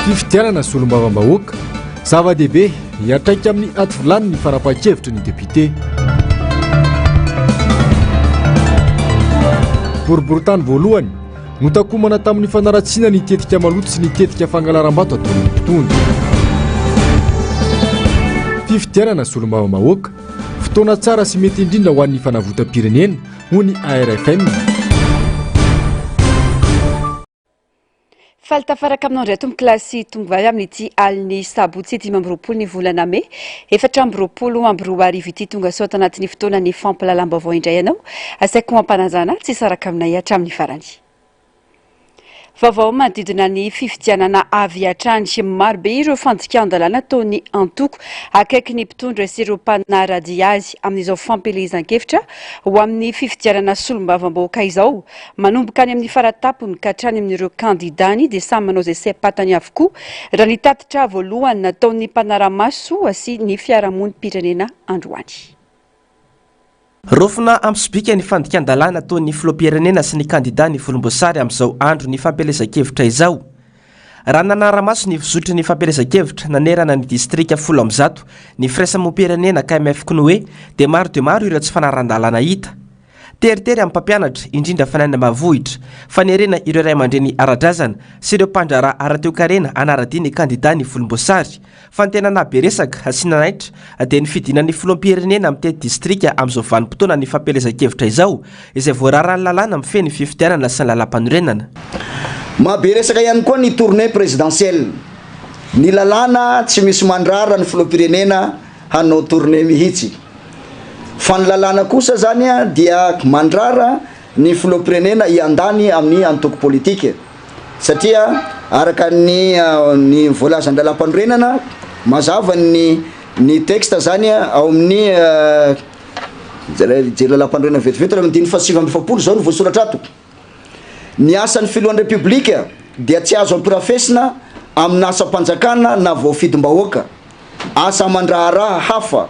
Fifidianana solombavambahoaka, zava-dehibe hiantraika amin'ny ady vilany ny fanapahan-kevitry ny député. Boriborintany voalohany, notakomana tamin'ny fanaratsiana ny tetika maloto sy ny tetika fangalaram-bato ataon'ny mpitondra. Fifidianana solombavambahoaka, fotoana tsara sy mety indrindra ho an'ny fanavotam-pirenena, hoy ny ARFM. Faly tafaraka aminao indray tompokolahy sy tompovavy amin'ity alin'ny sabotsy 25 ny volana mey 2024 ity. Tonga soa ato anatin'ny fotoanan'ny fampahalalam-baovao indray ianao. Asaiko ampanajana tsy hisaraka aminay hatramin'ny farany. Vaovao manodidina ny fifidianana avy hatrany. Maro be ireo fandikan-dalàna ataon'ny antoko akaiky ny mpitondra sy ireo mpanara-dia azy amin'izao fampielezan-kevitra ho amin'ny fifidianana solombavambahoaka izao. Manomboka any amin'ny faratapony ka hatrany amin'ireo kandidany dia samy manao izay saim-patany avokoa, raha ny tatitra voalohany nataon'ny mpanara-maso sy ny fiarahamonim-pirenena androany. Raofina amin'ny sobika ny fandikan-dalàna ataon'ny filoham-pirenena sy ny kandida ny volomboasary amin'izao andron'ny fampielezan-kevitra izao. Raha nanara-maso ny fizotry ny fampielezan-kevitra nanerana ny distrika 110 ny firaisamoam-pirenena KMF-CNOE dia maro dia maro ireo tsy fanarahan-dalàna hita. Teritery amin'ny mpampianatra, indrindra fa ny any ambanivohitra. Fanerena ireo ray aman-dreny ara-drazana sy ireo mpandraharaha ara-toekarena hanara-dia ny kandida ny volomboasary. Fa ny tena nahabe resaka sy nanaitra dia ny fidinan'ny filoham-pirenena mitety distrika amin'izao vanim-potoanan'ny fampielezan-kevitra izao, izay voararan'ny lalàna mifehy ny fifidianana sy ny lalàmpanorenana. Mahabe resaka ihany koa ny tournée présidentielle. Ny lalàna tsy misy mandrara ny filoham-pirenena hanao tournée mihitsy. Fa ny lalàna kosa zany dia mandrara ny filoham-pirenena hiandany amin'ny antoko politika satria araka ny ny voalazan'ny lalàmpanorenana mazava ny ny texte zany ao amin'ny jery lalàmpanorenana vetivety raha andininy faha 49 zao no voasoratra ato. Ny asan'ny filohan'ny Repoblika dia tsy azo ampirafesina amin'asam-panjakana na voafidim-bahoaka, asa aman-draharaha hafa,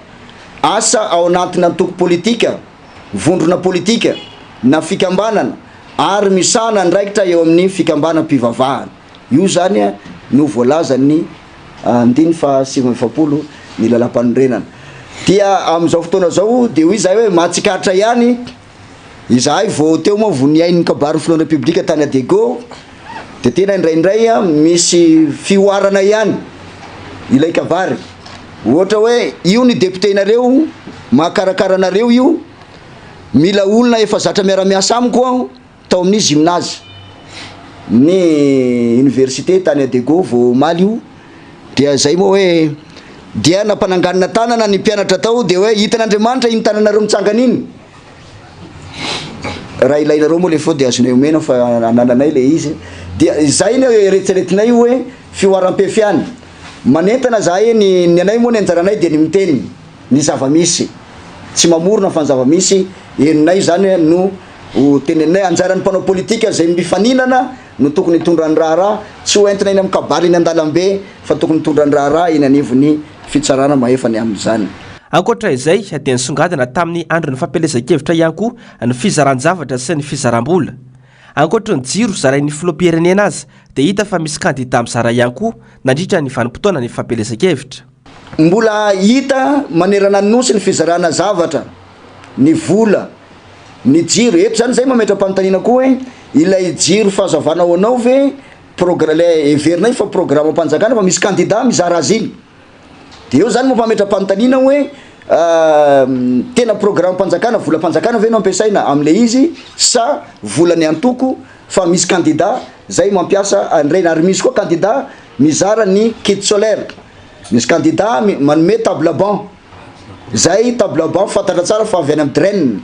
asa ao anatin'ny antoko politika, vondrona politika na fikambanana ary misahana andraikitra eo amin'ny fikambanam-pivavahana. Io izany no voalazan'ny andininy faha 49 ny lalàmpanorenana. Dia amin'izao fotoana izao dia hoy izahay hoe mahatsikaritra ihany Izahay vao teo moa vao nihaino ny kabarin'ny filohan'ny Repoblika tany Adego dia tena indraindray misy fihoarana ihany ilay kabary. Ohatra hoe io ny député-nareo mahakarakara anareo io, mila olona efa zatra miara-miasa amiko aho tao amin'ny gymnase ny université tany Adego vao omaly io dia zay moa hoe dia nampananganina tanana ny mpianatra tao dia hoe hitan'Andriamanitra iny tananareo mitsangana iny. Raha ilainareo moa le feo dia azonay omena fa anananay le izy. Dia izay no eretreretinay hoe fihoaram-pefy ihany. Manentana zahay ny ny anay moa ny anjaranay dia ny miteny ny zava-misy. Tsy mamorona fa ny zava-misy henonay izany no ho teneninay. Anjaran'ny mpanao politika izay mifaninana no tokony hitondra ny raharaha, tsy ho entina eny amin'ny kabary eny an-dalambe fa tokony hitondra ny raharaha eny anivon'ny fitsarana mahefa ny amin'izany. Ankoatra izay dia nisongadina tamin'ny andron'ny fampielezan-kevitra ihany koa ny fizaran-javatra sy ny fizaram-bola. Ankoatry ny jiro zarain'ny filoham-pirenena aza dia hita fa misy kandida mizara ihany koa nandritra ny vanim-potoanan'ny fampielezan-kevitra. Mbola hita manerana ny Nosy ny fizarana zavatra, ny vola, ny jiro. Eto izany izay mametra-panontaniana koa hoe ilay jiro fahazavana ho anao ve progra- ilay heverinay fa programam-panjakana fa misy kandida mizara azy iny. Dia eo izany mampametra-panontaniana hoe tena programam-panjakana, volam-panjakana ve no ampiasaina amin'ilay izy sa volan'ny antoko fa misy kandida izay mampiasa an'ireny ary misy koa kandida mizara ny kit solaire, misy kandida manome table banc, izay table banc fantatra tsara fa avy any amin'ny DREN.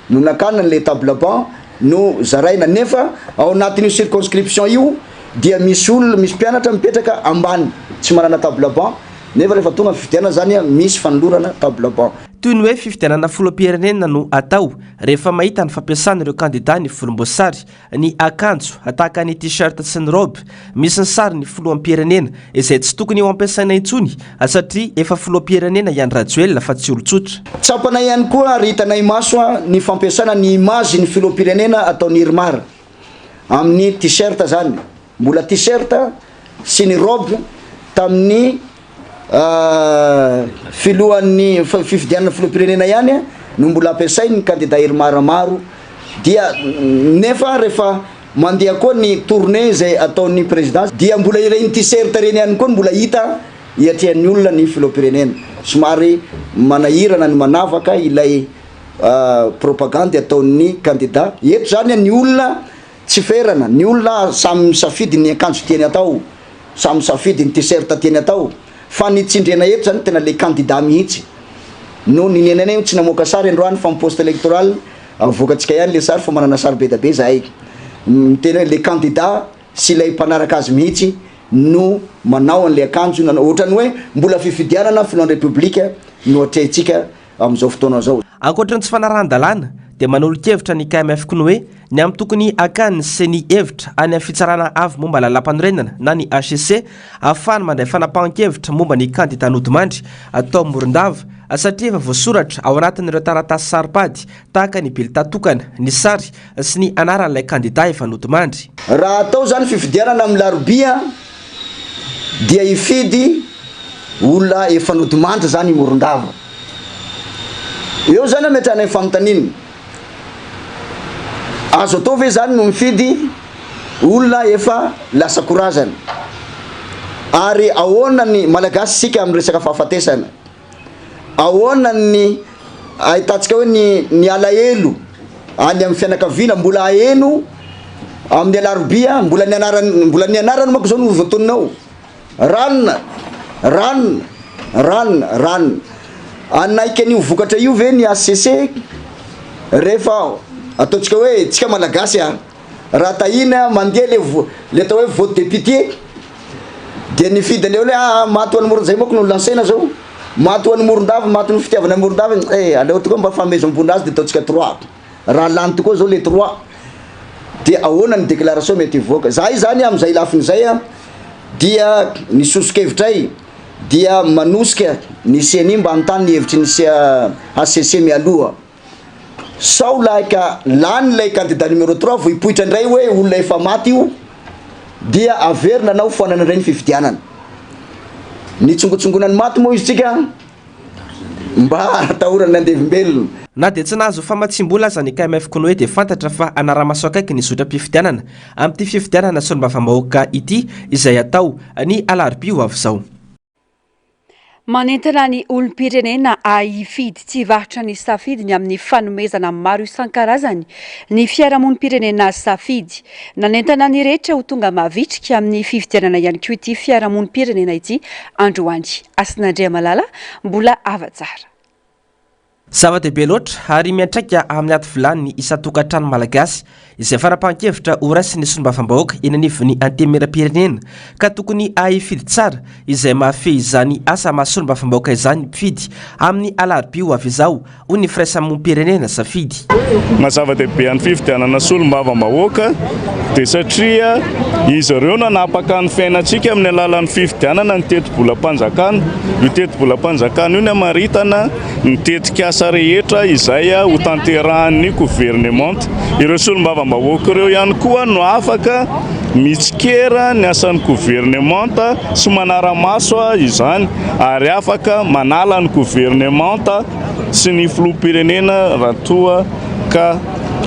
no nakana an'ilay table banc no zaraina nefa ao anatin'io circonscription io dia misy olona misy mpianatra mipetraka ambany tsy manana table banc nefa rehefa tonga ny fifidianana zany misy fanolorana table banc. Toy ny hoe fifidianana filoham-pirenena no atao rehefa mahita ny fampiasan'ireo kandida ny volomboasary ny akanjo tahaka ny t-shirt sy ny robe misy ny sarin'ny filoham-pirenena izay tsy tokony ho ampiasaina intsony satria efa filoham-pirenena i Andry Rajoelina fa tsy olon-tsotra. Tsapanay ihany koa ary hitanay maso ny fampiasana ny image ny filoham-pirenena ataon'i Irmar amin'ny t-shirt zany, mbola t-shirt. sy ny robe tamin'ny filohan'ny fifidianana filoham-pirenena ihany no mbola ampiasain'ny kandida Irmar maro dia nefa rehefa mandeha koa ny tournée izay ataon'ny président dia mbola ireny t-shirt ireny ihany koa no mbola hita hiatrehan'ny olona ny filoham-pirenena. Somary manahirana ny manavaka ilay propagandy ataon'ny kandida. Eto izany ny olona tsy ferana, ny olona samy misafidy ny akanjo tiany atao, samy misafidy ny t-shirt tiany atao, fa ny tsindriana eto izany tena le kandida mihitsy no ninianay io, tsy namoaka sary androany fa ny poste electoral avoakantsika ihany le sary fa manana sary be da be zahay, miteny hoe le kandida sy ilay mpanaraka azy mihitsy no manao an'le akanjo, nanao ohatran'ny hoe mbola fifidianana filohan'ny repoblika no atrehintsika amin'izao fotoana izao. Ankoatra ny tsy fanarahan-dalàna dia manolo-kevitra ny KMF Konoe ny amin'ny tokony hakan'ny Ceni hevitra any amin'ny Fitsarana Avo momba Lalàmpanorenana na ny hcc ahafahany mandray fanapahan-kevitra momba ny kandida nodimandry tao Morondava satria efa voasoratra ao anatin'ireo taratasy saro-pady tahaka ny bileta tokana ny sary sy ny anaran'ilay kandida efa nodimandry. Raha atao izany fifidianana amin'ny larobia dia hifidy olona efa nodimandry izany i Morondava. Eo izany ametrahana ny fanontaniana, azo atao ve izany no mifidy olona efa lasa korazana? Ary ahoana ny Malagasy isika amin'ny resaka fahafatesana? Ahoana ny ahitantsika hoe ny ny alahelo any amin'ny fianakaviana mbola aheno amin'ny alarobia mbola ny anarany mbola ny anarany manko zao no voatonona ao ranona ranona ranona ranona hanaiky an'io vokatra io ve ny HCC rehefa ataontsika hoe tsika malagasy a Raha tahina mandeha le le atao hoe vote de pitié dia nifidy an'ilay hoe ah maty ho an'i Morondava, zay manko no lancena zao, maty ho an'i Morondava, maty noho fitiavana an'i Morondava, eh aleo tokoa mba fanomezam-bola azy dia ataontsika trois, raha lany tokoa zao le trois dia ahoana ny déclaration mety hivoaka, zahay zany amin'izay lafiny izay an dia ny soso-kevitray dia manosika ny ceni mba hanontany ny hevitry ny HCC mialoha. Sao lahy ka lany ilay candidat numéro trois vao hipoitra indray hoe olona efa maty io dia averina na ho foanana indray ny fifidianana. Ny tsongotsongona ny maty moa izy tsika mba atahorana ny andevimbelona. Na dia tsy nahazo famatsiam-bola aza ny KMF Konoe dia fantatra fa hanara-maso akaiky ny zotram-pifidianana amin'ity fifidianana solombavambahoaka ity izay hatao ny alarobia ho avy izao. Manentana ny olom-pirenena hifidy tsy hivarotra ny safidiny amin'ny fanomezana maro isan-karazany ny fiarahamonim-pirenena Safidy. Nanentana ny rehetra ho tonga mavitrika amin'ny fifidianana ihany koa ity fiarahamonim-pirenena ity androany. Hasina Andriamalala, Mbola Hava-tsara. Zava-dehibe loatra ary miantraika amin'ny ady vilany isan-tokantrano malagasy izay fanapahan-kevitra horaisin'ny solombavambahoaka eny anivon'ny Antenimierampirenena ka tokony hahay hifidy tsara izay mahafehy izany asa maha solombavambahoaka izany ny mpifidy amin'ny alarobia ho avy izao, hoy ny firaisamonim-pirenena Safidy. Maha zava-dehibe ny fifidianana solombavambahoaka dia satria izy ireo nanapaka ny fiainantsika amin'ny alalan'ny fifidianana ny tetibolam-panjakana. Io tetibolam-panjakana io no hamaritana ny tetikasa rehetra izay ho tanterahan'ny governemanta. Ireo solombavambahoaka ireo ihany koa no afaka mitsikera ny asan'ny governemanta sy manara-maso izany ary afaka manala ny governemanta sy ny filoham-pirenena raha toa ka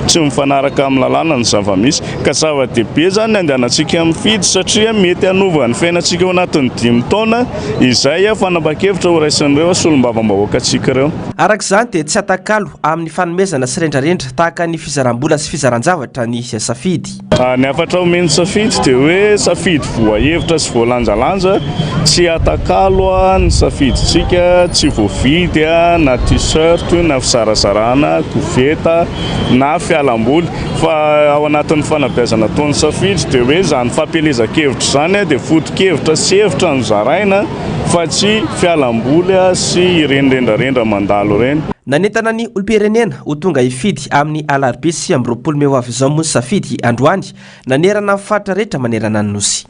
tsy mifanaraka amin'ny lalàna ny zava-misy. Ka zava-dehibe izany ny andehanantsika mifidy satria mety hanova ny fiainantsika ao anatin'ny dimy taona izay fanapahan-kevitra horaisin'ireo solombavambahoakantsika ireo. Araka izany dia tsy atakalo amin'ny fanomezana sy rendrarendra tahaka ny fizaram-bola sy fizaran-javatra ny safidy. Ny hafatra omen'ny safidy dia hoe safidy voahevitra sy voalanjalanja, tsy atakalo ny safidintsika, tsy voavidy na t-shirt na fizarazarana koveta na fialamboly fa ao anatin'ny fanabeazana ataon'ny safidy dia hoe izany fampielezan-kevitra izany dia foto-kevitra sy hevitra no zaraina fa tsy fialamboly sy ireny rendrarendra mandalo ireny. Nanentana ny olom-pirenena ho tonga hifidy amin'ny alarobia 29 mey ho avy izao moa ny safidy androany nanerana ny faritra rehetra manerana ny Nosy.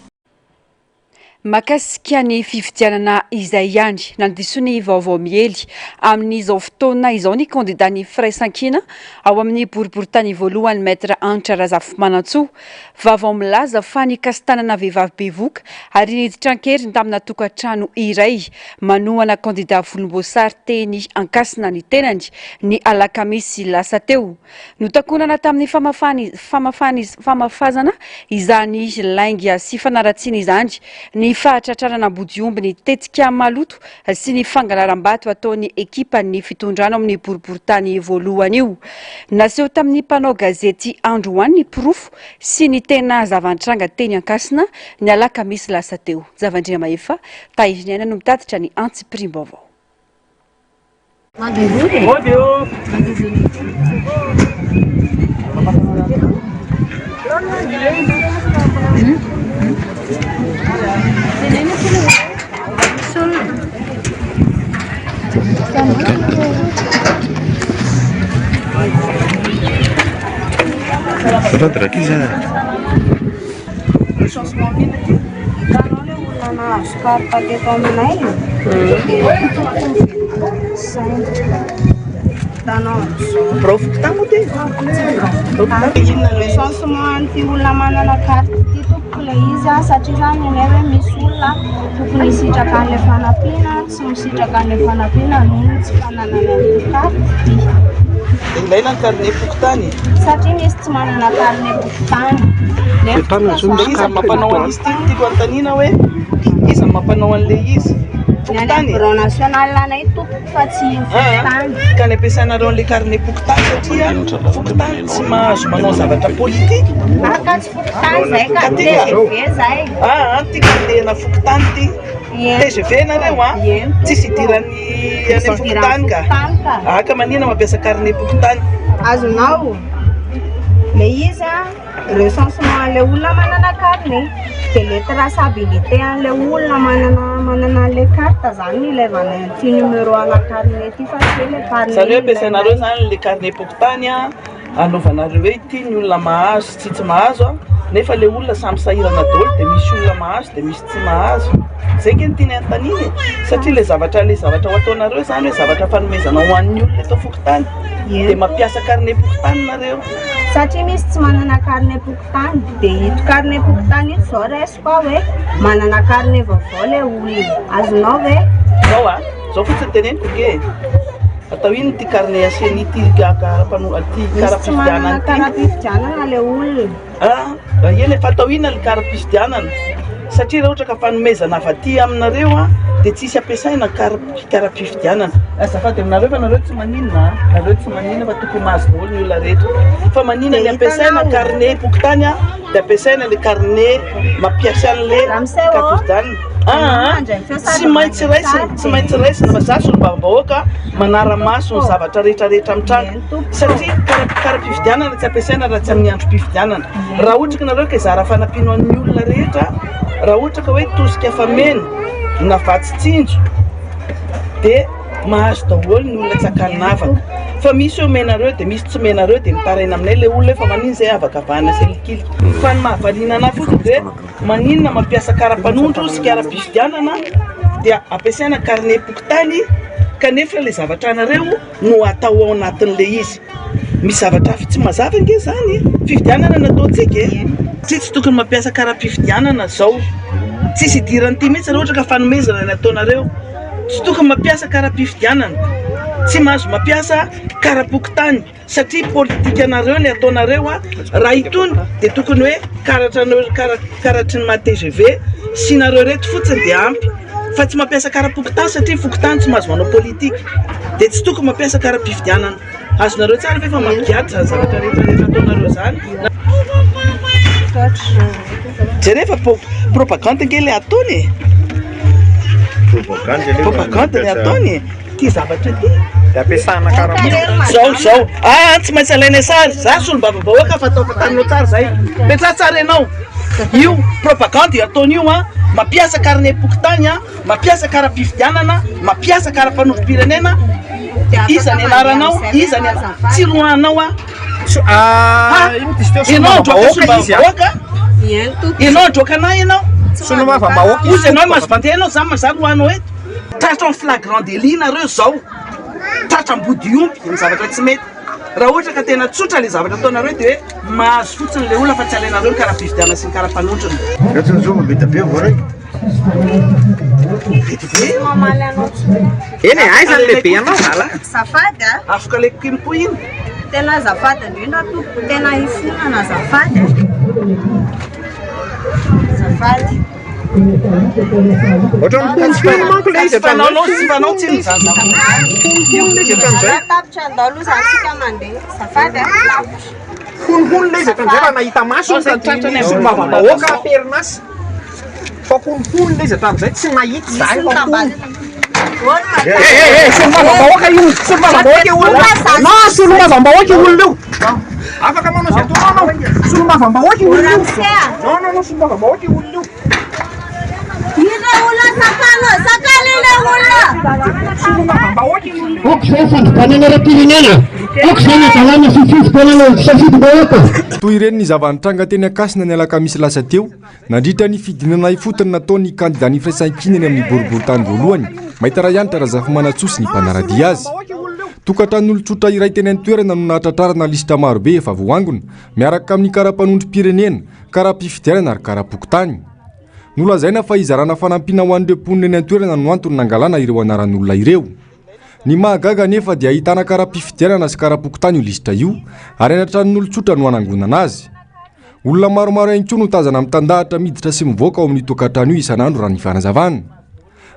Mahakasika ny fifidianana izay ihany, nandiso ny vaovao miely amin'izao fotoana izao ny kandidan'ny Firaisankina ao amin'ny boriborintany voalohany Maître Hanitra Razafimanantsoa. Vaovao milaza fa nikasi-tanana vehivavy bevoka ary niditra an-keriny tamina tokantrano iray manohana kandida volomboasary teny Ankasina ny tenany ny alakamisy lasa teo. Notakonana tamin'ny famafazana izany lainga sy fanaratsiana izany ny fahatratrarana ambodiomby ny tetika maloto sy ny fangalaram-bato ataon'ny ekipan'ny fitondrana ao amin'ny boriborintany voalohany io. Naseho tamin'ny mpanao gazety androany ny porofo sy ny tena zava-nitranga teny Ankasina ny alakamisy lasa teo. Javandriamahefa Tahiriniaina no mitatitra ny antsipiriam-baovao. Recensement an'ity olona manana carte ity tompoko ilay izy a, satria izany ny anay hoe misy olona tokony hisitraka an'ilay fanampiana, tsy misitraka an'ilay fanampiana noho ny tsy fananana an'ity carte ity. Ilaina ny carnet fokontany e. Satria misy tsy manana carnet fokontany. Nefa Dia iza no mampanao an'izy ity no tiako anontaniana hoe iza no mampanao an'ilay izy? Ny any amin'ny bureau national anay tompoko fa tsy fokontany. Ka ny ampiasainareo an'ilay carnet fokontany satria fokontany tsy mahazo manao zavatra politique. Ah ka tsy fokontany zay ka, TGV zay. Ah ty carnet-na fokontany ty. TGV nareo an? Tsisy idiran'ny any fokontany ka. Ah ka manina mampiasa carnet fokontany? Azonao le izy an, recensement an'ilay olona manana carnet, dia le traçabilité an'ilay olona manana manana an'ilay carte zany no ilaivana an'ity numéro ana carnet ity fa tsy hoe le carnet. Zany hoe ampiasainareo zany le carnet fokontany an, anaovanareo hoe ity ny olona mahazo sy tsy mahazo an, nefa le olona samy sahirana daholo dia misy olona mahazo dia misy tsy mahazo. Zay nge no tiany anontaniana e, satria le zavatra le zavatra ho ataonareo zany hoe zavatra fanomezana ho an'ny olona eto fokontany dia mampiasa carnet fokontany nareo. Satria misy tsy manana carnet fokontany dia ito carnet fokontany ito zao raisiko aho hoe manana carnet vaovao le olona, azonao ve? Zao a, zao fotsiny teneniko nge e, atao inona ity carnet ceni ity kara-pano- ity Misy tsy manana kara-pifidianana ity? kara-pifidianana le olona. Ah, eny e, fa atao inona ny kara-pifidianana? Satria raha ohatra ka fanomezana avy aty aminareo an, dia tsisy ampiasaina ny kara-pifidianana. Azafady aminareo fa nareo tsy maninona an, nareo tsy maninona fa tokony mahazo daholo ny olona rehetra. Fa maninona ny ampiasaina carnet fokontany an, dia ampiasaina le carnet mampiasa an'le kara-pifidianana. Ah, tsy maintsy raisina, tsy maintsy raisina fa za solombavambahoaka manara-maso ny zavatra rehetra rehetra mitranga. Satria kara-pifidianana tsy ampiasaina raha tsy amin'ny androm-pifidianana. Raha ohatra ka nareo ka hizara fanampiana ho an'ny olona rehetra, raha ohatra ka hoe tosika fameno na vatsy tsinjo dia mahazo daholo ny olona tsy ankanavaka. Fa misy hoe omenareo dia misy tsy omenareo dia mitaraina aminay ilay olona hoe fa maninona izay avakavahana sy alikilika. Fa ny mahavariana anahy fotsiny dia hoe maninona mampiasa kara-panondro sy kara-pifidianana dia ampiasaina carnet-pokontany kanefa ilay zavatra anareo no atao ao anatin'ilay izy. Misy zavatra hafa tsy mazava ange izany e! Fifidianana no ataontsika e! Satria tsy tokony mampiasa kara-pifidianana izao. Tsisy idiran'ity mihitsy raha ohatra ka fanomezana ny ataonareo. Tsy tokony mampiasa kara-pifidianana. Tsy mahazo mampiasa kara-pokontany satria politikanareo ny ataonareo a! Raha itony dia tokony hoe karatra karatry ny maha tgv sy nareo reto fotsiny dia ampy. Fa tsy mampiasa kara-pokontany satria fokontany tsy mahazo manao politika. Dia tsy tokony mampiasa kara-pifidianana. Azonareo tsara ve fa mampigadra izany zavatra rehetra rehetra ataonareo izany? Jereo fa propagande ange ilay ataony e! Propagande ny ataony e! Ity zavatra ity. Dia ampiasana kara-panondro. Zao zao. Ah, tsy maintsy alaina sary. Za solombavambahoaka fa ataoko taninao tsara zay. Petraha tsara ianao. Io propagande io ataony io an, mampiasa carnet-pokontany an. Mampiasa kara-pifidianana, mampiasa kara-panondrom-pirenena, iza ny anaranao, iza ny tsy roahanao aho. Ah, Ianao androaka solombavambahoaka, ianao androaka anah ianao. Solombavambahoaka izy. Ozy ianao mahazo vanté anao zany mazany ho anao eto. Tratra en flagrant délit nareo zao. Tratra ambodiompy ny zavatra tsy mety. Raha ohatra ka tena tsotra le zavatra ataonareo de hoe mahazo fotsiny le olona fa tsy alainareo ny kara-pifidianana sy ny kara-panondrona. Reto ny zoma be dia be voaray. Be dia be. Mamaly anao tsony. Eny e, aiza ny lehibe anao? Azafady a. Afaka le kimpo iny. Tena azafady indrindra tompoko, tena ifonana azafady. Azafady. Ohatran'ny honohono manko ilay izy hatramin'izay. Tsy fanao tsy izany zavatra. Honohono ilay izy hatramin'izay. Tapitra andao aloha izany tsika mandeha. Azafady a. Honohono ilay izy hatramin'izay raha nahita maso ny tratran'ny solombavambahoaka am-perinasa. Fa honohono ilay izy hatramin'izay tsy nahita izahay fa hono. Eh eh eh solombavambahoaka io, solombavambahoaka io olona io. Non, solombavambahoaka io olona io. Afaka manao izay ataonao anao. Solombavambahoaka io olona io. Non non non solombavambahoaka io olona io. Ireo olona sakano, sakano ireo olona. Solombavambahoaka io olona io. Aoka izay ny fandrobanana ara-pirenena! Aoka izay ny hadalana sy fifidianana safidim-bahoaka! Toy ireny ny zava-nitranga teny Ankasina ny alakamisy lasa teo, Nandritra ny fidinana ifotony nataon'ny kandidan'ny Firaisankina eny amin'ny boriborintany voalohany, Mahitarahianitra Razafimanantsoa sy ny mpanara-dia azy. Tokantranon'olon-tsotra iray teny an-toerana no nahatratrarana lisitra marobe efa voaangona, miaraka amin'ny kara-panondrom-pirenena, kara-pifidianana ary kara-pokontany. Nolazaina fa hizarana fanampiana ho an'ireo mponina eny an-toerana no antony nangalana ireo anaran'olona ireo. Ny mahagaga anefa dia ahitana kara-pifidianana sy kara-pokontany io lisitra io ary any an-tranon'olon-tsotra no hanangonana azy. Olona maromaro ihany koa no tazana mitandahatra miditra sy mivoaka ao amin'io tokantrano io isan'andro raha ny fanazavana.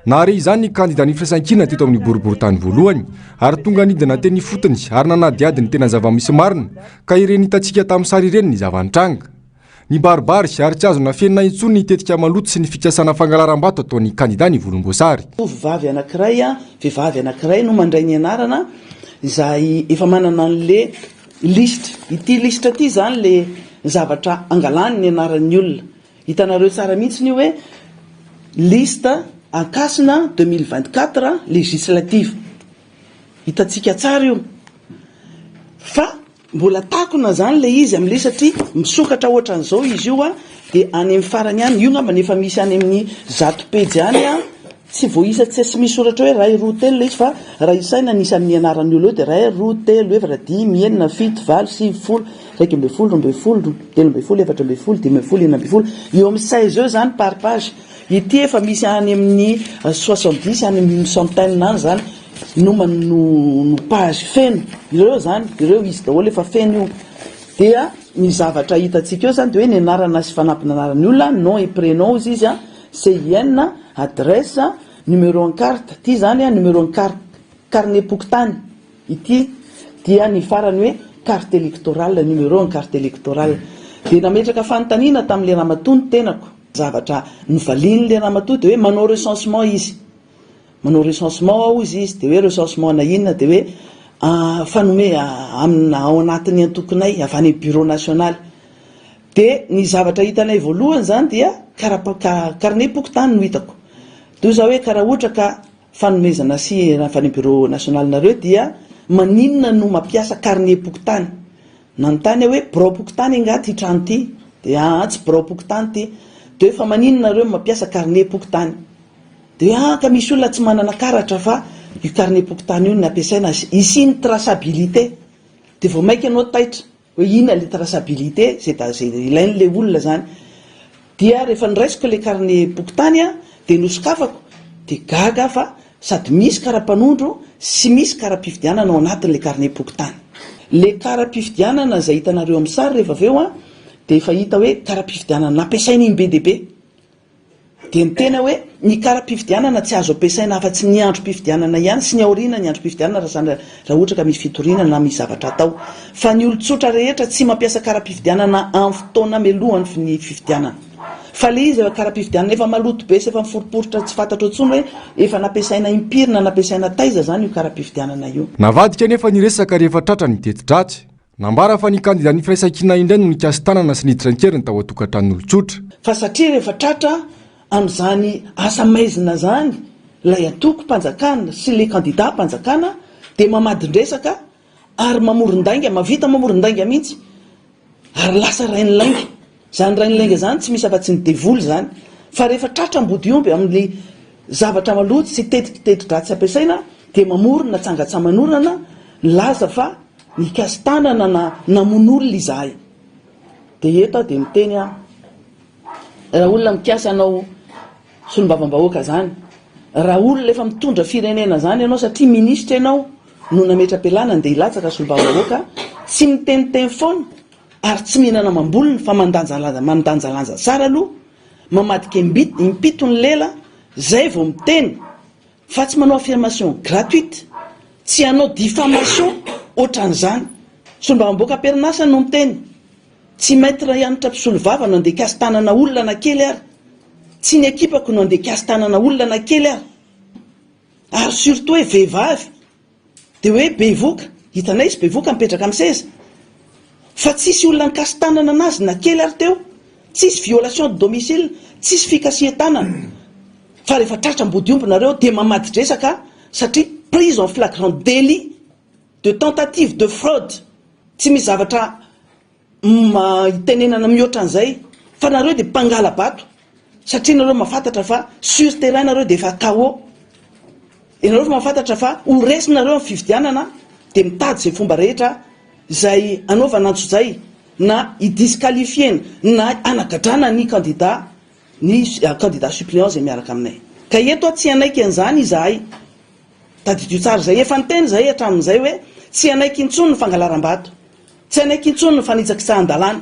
Nahare izany ny kandidan'ny Firaisankina teto amin'ny boriborintany voalohany ary tonga nidina teny ifotony ary nanadihady ny tena zava-misy marina ka ireny hitantsika tamin'ny sary ireny ny zava-nitranga. Nibaribary ary tsy azo nafenina intsony ny tetika maloto sy ny fikasana fangalaram-bato ataon'ny kandida ny volomboasary. Tovovavy anankiray, vehivavy anankiray no mandray ny anarana izay efa manana an'le Lisitra, ity lisitra ity izany le zavatra angalany ny anaran'ny olona. Hitanareo tsara mihitsiny io hoe liste Ankasina 2024 législative. Hitantsika tsara io. Fa mbola takona izany le izy amin'le satria misokatra ohatran'izao izy io dia any amin'ny farany any, io angambany efa misy any amin'ny zato pejy any an. Tsy voaisa tsy tsy misy soratra hoe iray, roa, telo ilay izy fa raha isaina ny isan'ny anaran'ny olona eo dia iray, roa, telo, efatra, dimy, enina, fito, valo, sivy, folo, 11, 12, 13, 14, 15, 16, eo amin'ny seize eo izany par page. Ity efa misy any amin'ny soixante dix, any amin'ny une centaine any izany no no no page feno. Ireo izany, ireo izy daholo efa feno io. Dia ny zavatra hitantsika eo izany dia hoe ny anarana sy fanampin'anaran'ny olona, nom et prénom hozy izy an, CIN, adresse, numéro en carte, ity izany an, numéro en carte, carnet-pokontany, ity dia ny farany hoe carte électorale, numéro en carte électorale. Dia nametraka fanontaniana tamin'ilay ramatoa ny tenako, zavatra novalian'ilay ramatoa dia hoe manao recensement izy, manao recensement aho hozy izy, dia hoe recensement ana inona, dia hoe fanome amina ao anatin'ny antokonay avy any amin'ny bureau national. Dia ny zavatra hitanay voalohany izany dia kara carnet pokontany no hitako. Toy izao hoe ka raha ohatra ka fanomezana sy avy any amin'ny bureau national-nareo dia maninona no mampiasa carnet pokontany? Nanontany aho hoe birao pokontany angaha ity trano ity? Dia aa tsy birao pokontany ity. Dia hoe fa maninona nareo no mampiasa carnet pokontany? Dia hoe aa ka misy olona tsy manana karatra fa io carnet pokontany io no ampiasaina hisian'ny traçabilité. Dia vao mainka ianao taitra. Hoe inona le traçabilité zay da zay ilain'le olona zany. Dia rehefa noraisiko le carnet pokontany an, dia nosokafako, dia gaga aho fa sady misy kara-panondro sy misy kara-pifidianana ao anatin'le carnet pokontany. Le kara-pifidianana izay hitanareo amin'ny sary rehefa avy eo an, dia efa hita hoe kara-pifidianana nampiasaina iny be dia be. Dia ny tena hoe ny kara-pifidianana tsy azo ampiasaina afa-tsy ny androm-pifidianana ihany sy ny aoriana ny androm-pifidianana raha zany raha ohatra ka misy fitoriana na misy zavatra atao. Fa ny olon-tsotra rehetra tsy mampiasa kara-pifidianana amin'ny fotoana mialohan'ny ny fifidianana. Fa le izy efa kara-pifidianana efa maloto be sy efa miforiporitra tsy fantatrao intsony hoe efa nampiasaina impiry na nampiasaina taiza zany io kara-pifidianana io. Navadika anefa ny resaka rehefa tratra ny teti-dratsy. Nambara fa ny kandidan'ny Firaisankina indray no nikasi-tanana sy niditra an-keriny tao an-tokantranon'olon-tsotra. Fa satria rehefa tratra amin'izany asa maizina izany ilay antokom-panjakana sy ilay kandidam-panjakana dia mamadin-dresaka ary mamoron-dainga, mahavita mamoron-dainga mihitsy ary lasa rain'ny lainga. Izany rain'ny lainga izany tsy misy afa-tsy ny devoly izany. Fa rehefa tratra ambodiomby amin'ny zavatra maloto sy tetiteti-dratsy ampiasaina dia mamorona tsangatsaman'orana milaza fa nikasi-tanana na namono olona izahay. Dia eto aho dia miteny aho, raha olona mikasa hanao solombavambahoaka izany, raha olona efa mitondra firenena izany ianao satria minisitra ianao no nametra-pialana andeha hilatsaka solombavambahoaka, tsy miteniteny foana ary tsy mihinana amam-bolony fa mandanjalanja mandanjalanja tsara aloha, mamadika im-pito ny lela zay vao miteny fa tsy manao affirmation gratuite, tsy hanao diffamation otran'izany. Solombavambahoaka am-perinasa no miteny, tsy Maître Hanitra mpisolovava no andeha hikasi-tanana olona na kely ary, tsy ny ekipako no andeha hikasi-tanana olona na kely ary, ary surtout hoe vehivavy. Dia hoe bevoka, hitanay izy bevoka mipetraka amin'ny seza, fa tsisy olona nikasi-tanana anazy na kely ary teo, tsisy violation de domicile, tsisy fikasihan-tanana, fa rehefa tratra ambodiomby nareo dia mamadi-dresaka satria prise en flagrant délit de tentative de fraude, tsy misy zavatra itenenana mihoatra an'izay fa nareo dia mpangala-bato satria nareo mahafantatra fa sur terrain nareo dia efa KO, ianareo efa mahafantatra fa ho resy nareo amin'ny fifidianana dia mitady izay fomba rehetra izay hanaovana antsojay na hi-disqualifier-na na hanagadrana ny candidat ny candidat suppléant izay miaraka aminay. Ka eto aho tsy hanaiky an'izany izahay. Tadidio tsara izay, efa niteny izahay hatramin'izay hoe tsy hanaiky intsony ny fangalaram-bato. Tsy hanaiky intsony ny fanitsakitsahan-dalàna,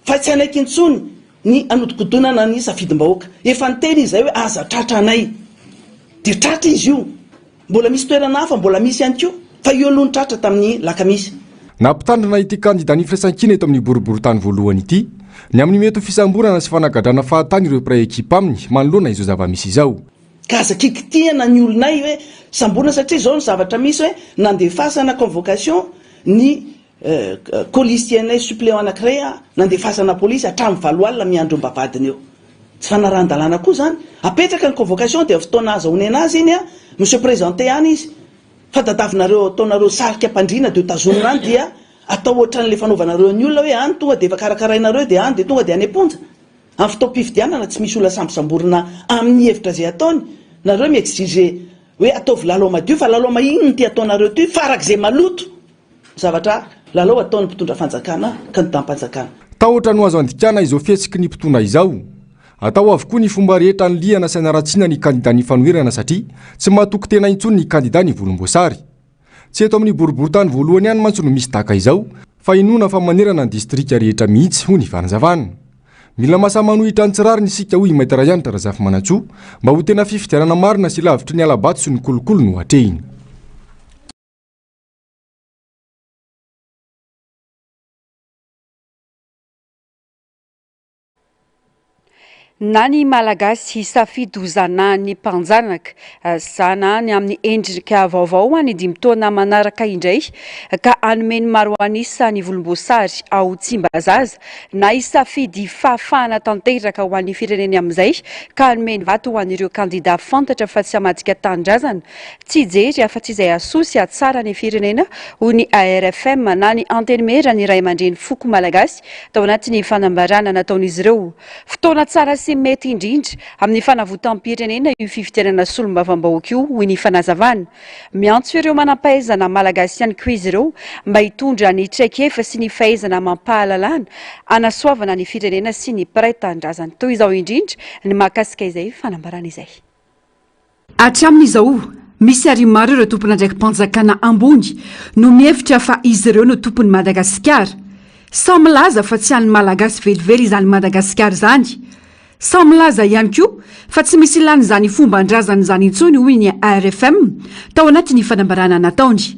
fa tsy hanaiky intsony ny hanodikodinana ny safidim-bahoaka. Efa niteny izahay hoe aza tratra anay. Dia tratra izy io. Mbola misy toerana hafa mbola misy ihany koa, fa io aloha no tratra tamin'ny lakamisy. Nampitandrina ity kandidan'ny Firaisankina eto amin'ny boriborintany voalohany ity, ny amin'ny mety ho fisamborana sy fanagadrana fahatany ireo mpiray ekipa aminy manoloana izao zava-misy izao. Ka aza kikitihana ny olonay hoe samborina satria izao ny zavatra misy hoe nandefasana convocation ny colistier-nay suppléant anankiray nandefasana polisy hatramin'ny valo alina miandry eo am-bavahadiny eo. Tsy fanarahan-dalàna koa izany. Apetraka ny convocation dia fotoana ahazahoana anazy iny mi se présenter any izy. Fa tadavinareo ataonareo sarika am-pandriana dia ho tazomina any dia atao ohatran'ilay fanaovanareo ny olona hoe any tonga dia efa karakarainareo dia any dia tonga dia any am-ponja. Amin'ny fotoam-pifidianana tsy misy olona sambosamborina amin'ny hevitra izay ataony. Nareo mi-exiger hoe ataovy lalao madio fa lalao mahinona ity ataonareo ity farak'izay maloto ny zavatra lalao ataon'ny mpitondra fanjakana kandidam-panjakana. Tahotra no azo andikana izao fihetsiky ny mpitondra izao. Atao avokoa ny fomba rehetra anilihana sy anaratsiana ny kandidan'ny fanoherana satria tsy mahatoky tena intsony ny kandida ny volomboasary. Tsy eto amin'ny boriborintany voalohany ihany mantsy no misy tahaka izao fa inoana fa manerana ny distrika rehetra mihitsy, hoy ny fanazavana. Mila mahasahy manohitra ny tsy rariny isika, hoy i Maître Hanitra Razafimanantsoa, mba ho tena fifidianana marina sy lavitry ny hala-bato sy ny kolikoly no atrehina. Na ny Malagasy hisafidy ho zanahan'ny mpanjanaka, zanahany amin'ny endrika vaovao ho an'ny dimy taona manaraka indray ka hanome ny maro an'isa ny volomboasary ao Tsimbazaza, na hisafidy fahafahana tanteraka ho an'ny fireneny amin'izay ka hanome ny vato ho an'ireo kandida fantatra fa tsy hamadika tanindrazana, tsy hijery afa-tsy izay hahasoa sy hahatsara ny firenena, hoy ny ARFM na ny Antenimieran'ny Raiamandreny Foko Malagasy tao anatin'ny fanambarana nataon'izy ireo. Fotoana tsara sy mety indrindra amin'ny fanavotam-pirenena io fifidianana solombavambahoaka io, hoy ny fanazavana. Miantso ireo manampahaizana malagasy ihany koa izy ireo mba hitondra ny traikefa sy ny fahaizana amam-pahalalana hanasoavana ny firenena sy ny mpiray tanindrazana. Toy izao indrindra ny mahakasika izay fanambarana izay. Hatramin'izao, misy ary maro ireo tompon'andraiki-panjakana ambony no mihevitra fa izy ireo no tompon'i Madagasikara. Samy milaza fa tsy an'ny Malagasy velively izany Madagasikara izany. Samy milaza ihany koa fa tsy misy ilàna izany fomban-drazana izany intsony hoy ny ARFM tao anatin'ny fanambarana nataony.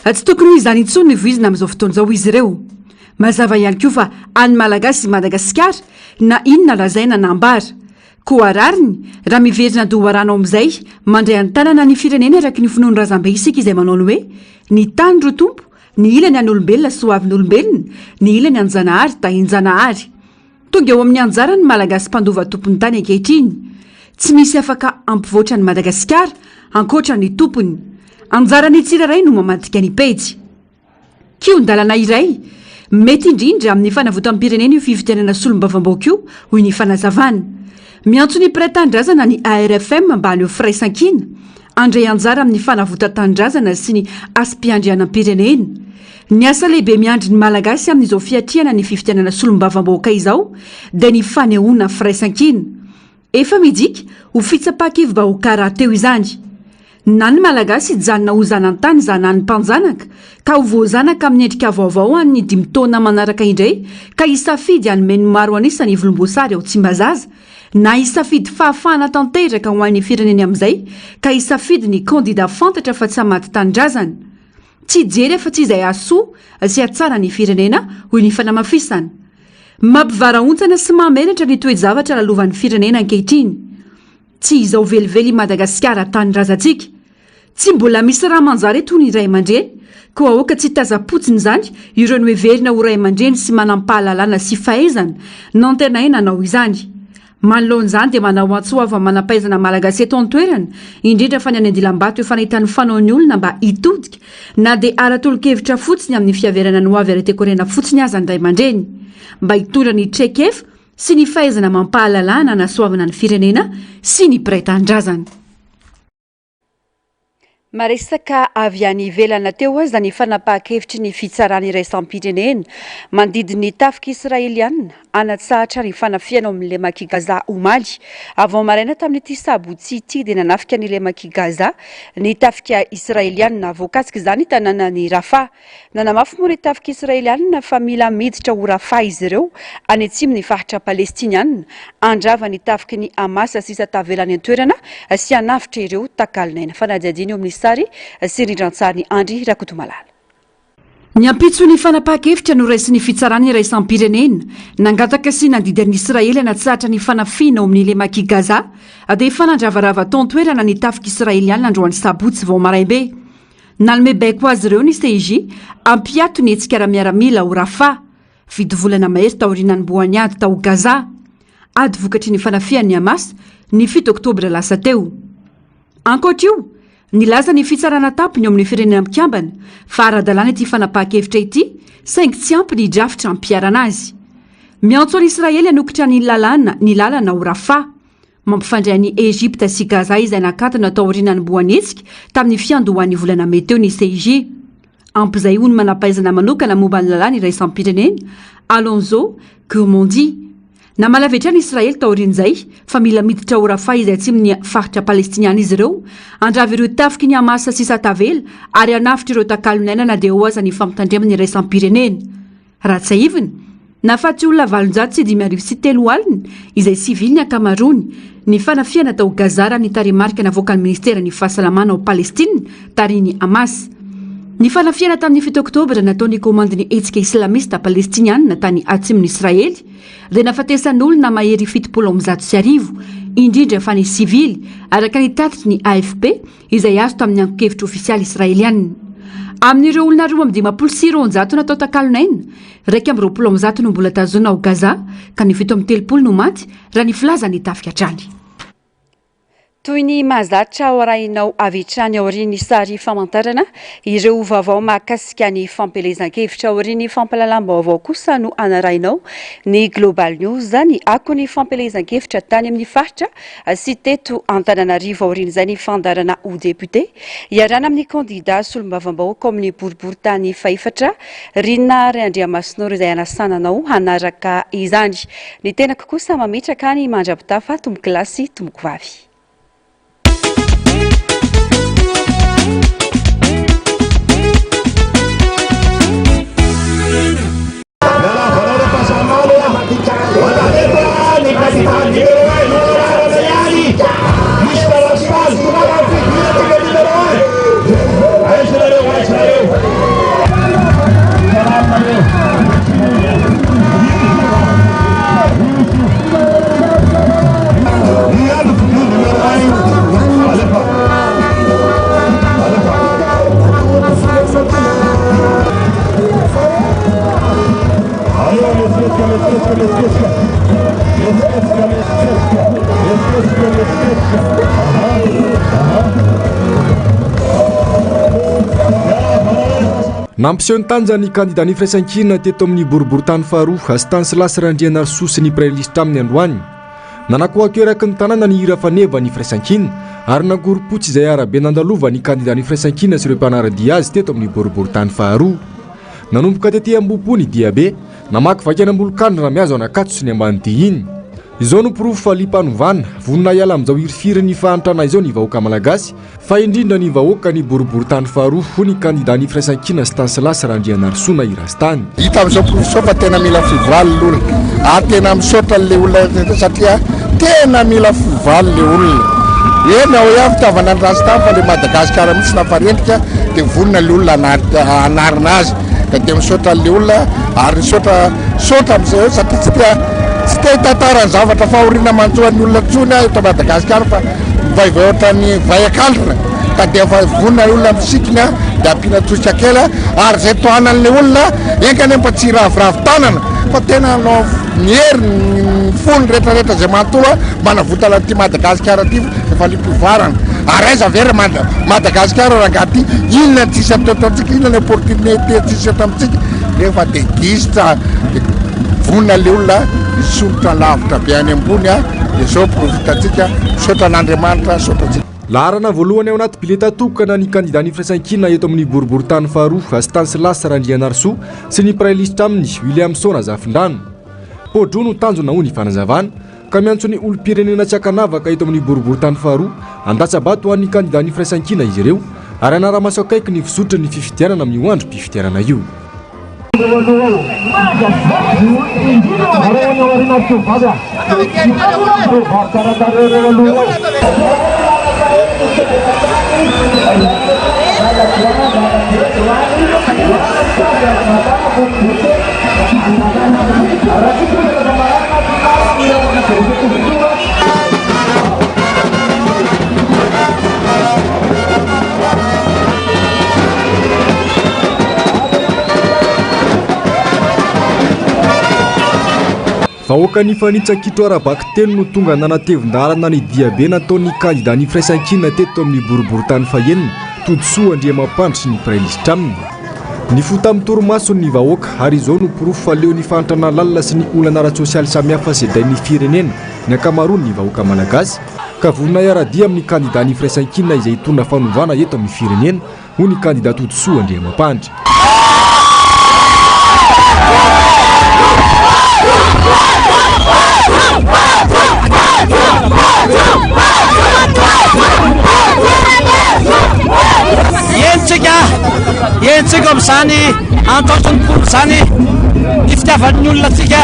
Tsy tokony ho izany intsony no voizina amin'izao fotoana izao hoy izy ireo. Mazava ihany koa fa an'ny Malagasy i Madagasikara na inona lazaina na ambara. Koa rariny raha miverina an-doharano amin'izay mandray an-tanana ny firenena araky ny finoan'ny razambe isika izay manao ny hoe, ny tany ro Tompo, ny ilany an'olombelona soavin'olombelona, ny ilany an-janahary tahin-janahary. Tonga eo amin'ny anjarany ny Malagasy mpandova tompon'ny tany ankehitriny. Tsy misy afaka hampivoatra an'i Madagasikara ankoatra ny tompony. Anjaran'ny tsirairay no mamadika ny pejy. Kihon-dalana iray mety indrindra amin'ny fanavotam-pirenena io fifidianana solombavambahoaka io, hoy ny fanazavana. Miantso ny mpiray tanindrazana ny ARFM mba haneho firaisankina, handray anjara amin'ny fanavotan-tanindrazana sy ny hasim-piandrianam-pirenena. Ny asa lehibe miandry ny Malagasy amin'izao fiatrehana ny fifidianana solombavambahoaka izao dia ny fanehoana firaisankina. Efa midika ho fitsapan-kevi-bahoaka rahateo izany. Na ny Malagasy hijanona ho zanantany zanany mpanjanaka ka ho voazanaka amin'ny endrika vaovao any dimy taona manaraka indray ka hisafidy hanome ny maro an'isa ny volomboasary ao Tsimbazaza na hisafidy fahafahana tanteraka ho an'ny fireneny amin'izay ka hisafidy ny kandida fantatra fa tsy hamady tanindrazana. Tsy hijery afa-tsy izay hahasoa sy hahatsara ny firenena, hoy ny fanamafisana. Mampivarahontsana sy mahamenatra ny toe-javatra lalovan'ny firenena ankehitriny. Tsy izao velively i Madagasikara tanindrazantsika. Tsy mbola misy raha manjary eto ny ray aman-dreny, koa aoka tsy hitazam-potsiny izany ireo noheverina ho ray aman-dreny sy manam-pahalalana sy fahaizana nantenaina hanao izany. Manoloana izany dia manao antso avo amin'ny manam-pahaizana malagasy eto an-toerana, indrindra fa ny any Andilambato efa nahita ny fanaon'ny olona mba hitodika na dia ara-tolo-kevitra fotsiny amin'ny fihaverana ny hoavy ara-tekorena fotsiny aza ny ray aman-dreny mba hitondra ny traikefa sy ny fahaizana amam-pahalalana hanasoavana ny firenena sy ny mpiray tanindrazana. Maresaka avy any ivelana teo aza ny fanapahan-kevitry ny fitsarana iraisam-pirenena mandidy ny tafika israeliana hanatsahatra ny fanafihana ao amin'ny lemak'i Gaza omaly. Vao maraina tamin'ity sabotsy ity dia nanafika ny lemak'i Gaza ny tafika israeliana. Voakasik'izany tanànan'i Rafah. Nanamafy moa ny tafika israelianina fa mila miditra ho Rafah izy ireo, any atsimon'ny faritra palestinianina, handrava ny tafiky ny Hamas sisa tavela any an-toerana sy hanavotra ireo takalon'aina. Fanadihadiana eo amin'ny sary sy rindran-tsarin'i Andry Rakotomalala. Ny ampitso ny fanapahan-kevitra noraisin'ny Fitsarana Iraisam-pirenena, nangataka sy nandidy an'i Israely hanatsahatra ny fanafihana ao amin'ny lemak'i Gaza, dia efa nandravarava tao an-toerana ny tafika israelianina androany sabotsy vao maraim-be. Nanome baiko azy ireo ny CIJ hampiato ny hetsika ara-miaramila ao Rafah, fito volana mahery taorian'ny nanombohan'ny ady tao Gaza, ady vokatry ny fanafihan'ny Hamas ny fito oktobra lasa teo. Ankoatra io, nilaza ny Fitsarana Tampony ao amin'ny Firenena Mikambana fa ara-dalàna ity fanapahan-kevitra ity saingy tsy ampy ny drafitra hampiharana azy. Miantso an'i Israely hanokitra ny lalàna ny lalana ao Rafah. Mampifandray an'i Egypta sy Gaza izay nakatona taorian'ny nanombohan'ny hetsika tamin'ny fiandohan'ny volana mey teo ny CIJ. Ampy izay hoy ny manam-pahaizana manokana momba ny lalàna iraisam-pirenena, Alonso Gurmendi. Namaly avy hatrany Israely taorian'izay fa mila miditra ao Rafah izay atsimon'ny faritra palestiniana izy ireo, handrava ireo tafiky ny Hamas sisa tavela ary hanavotra ireo takalon'aina na dia eo aza ny fampitandremana iraisam-pirenena. Raha tsiahivina, nahafaty olona 50 803, izay sivily ny ankamaroany, ny fanafihana tao Gaza raha ny tarehimarika navoakan'ny Ministeran'ny Fahasalamana ao Palestina, tarihin'ny Hamas. Ny fanafihana tamin'ny 7 Oktobra nataon'ny komandin'ny hetsika Islamista Palestiniana tany atsimon'i Israely dia nahafatesan'olona mahery 1170, indrindra fa ny sivily, araka ny tatitry ny AFP, izay azo tamin'ny angon-kevitra ofisialy israelianina. Amin'ireo olona 252 natao takalon'aina, 121 no mbola tazonina ao Gaza, ka ny 37 no maty, raha ny filazan'ny tafika hatrany. Toy ny mahazatra ho arahinao avy hatrany aorian'ny sary famantarana ireo vaovao mahakasika ny fampielezan-kevitra. Aorian'ny fampahalalam-baovao kosa no hanarahinao ny Global News, ny akon'ny fampielezan-kevitra tany amin'ny faritra sy teto Antananarivo aorian'izay ny fandaharana ho député iarahana amin'ny kandida solombavambahoaka ao amin'ny boriborintany fahefatra Rina Randriamasinoro izay hanasana anao hanaraka izany. Ny tenako kosa mametraka ny mandra-pitafa tompokolahy sy tompokovavy. Nampiseho ny tanjany ny kandidan'ny Firaisankina teto amin'ny boriborintany faharoa, Stanislas Randrianarisoa sy ny mpiray lisitra aminy androany. Nanakoako eraky ny tanàna ny hira faneva ny Firaisankina ary nangorom-potsy izay arabe nandalovan'ny kandidan'ny Firaisankina sy ireo mpanara-dia azy teto amin'ny boriborintany faharoa. Nanomboka tety Ambohipo ny diabe, namakivaky an'Ambolokandrina mihazo an'Ankatso sy ny Ambanidia iny. Izao no porofo fa liam-panovana, vonona hiala amin'izao hirifirin'ny fahantrana izao ny vahoaka malagasy, fa indrindra ny vahoaka ny boriborintany faharoa, hoy ny kandidan'ny Firaisankina Stanislas Randrianarisoa na i Rastany. Hita amin'izao porofo izao fa tena mila fivoaly ny olona ary tena misaotra an'ilay olona satria tena mila fivoaly ilay olona. Eny ao ihany fitiavana an'i Rastany fa ilay Madagasikara mihitsy nafarendrika dia vonona ilay olona hanarina azy ka dia misaotra an'ilay olona ary misaotra misaotra amin'izay hoe satria tsy te tsy te hitantara ny zavatra fahoriana manjo an'ny olona intsony aho eto Madagasikara fa mivaivay ohatran'ny vay an-kandrina ka dia efa vonona ny olona misikina dia ampiana tosika kely ary izay tohanan'ilay olona enga anie mba tsy hiraviravy tanana fa tena hanao ny hery ny fony rehetrarehetra izay manontolo manavotana an'ity Madagasikara ity efa liam-pivoarana ary aiza ve ry Madagasikara rangahy ity inona ny tsisy eto amintsika inona ny opportunité tsisy eto amintsika nefa dia gisitra dia vonona ilay olona hisondrotra lavitra be any ambony a dia izao porofo hitantsika misaotra an'Andriamanitra misaotra antsika. Laharana voalohany ao anaty bileta tokana ny kandidan'ny Firaisankina eto amin'ny boriborintany faharoa, Stanislas Randrianarisoa, sy ny mpiray lisitra aminy, Williamson Razafindrano. Pao-droa no tanjona, hoy ny fanazavana, ka miantso ny olom-pirenena tsy ankanavaka eto amin'ny boriborintany faharoa handatsa-bato ho an'ny kandidan'ny Firaisankina izy ireo ary hanara-maso akaiky ny fizotry ny fifidianana amin'io androm-pifidianana io. Vahoaka nifanitsa-kitro ara-bakiteny no tonga nanatevin-daharana ny diabe nataon'ny kandidan'ny Firaisankina teto amin'ny boriborintany fahenina, Todisoa Andriamampandry sy ny mpiray lisitra aminy. Nifoha tamin'ny torimasony ny vahoaka ary izao no porofo fa leo ny fahantrana lalina sy ny olana ara-tsosialy samihafa sedrain'ny firenena ny ankamaroan'ny vahoaka malagasy ka vonona hiara-dia amin'ny kandidan'ny Firaisankina izay hitondra fanovana eto amin'ny firenena, hoy ny kandida Todisoa Andriamampandry. Henontsika, henontsika amin'izany antaotry ny mponina izany ny fitiavan'ny olona antsika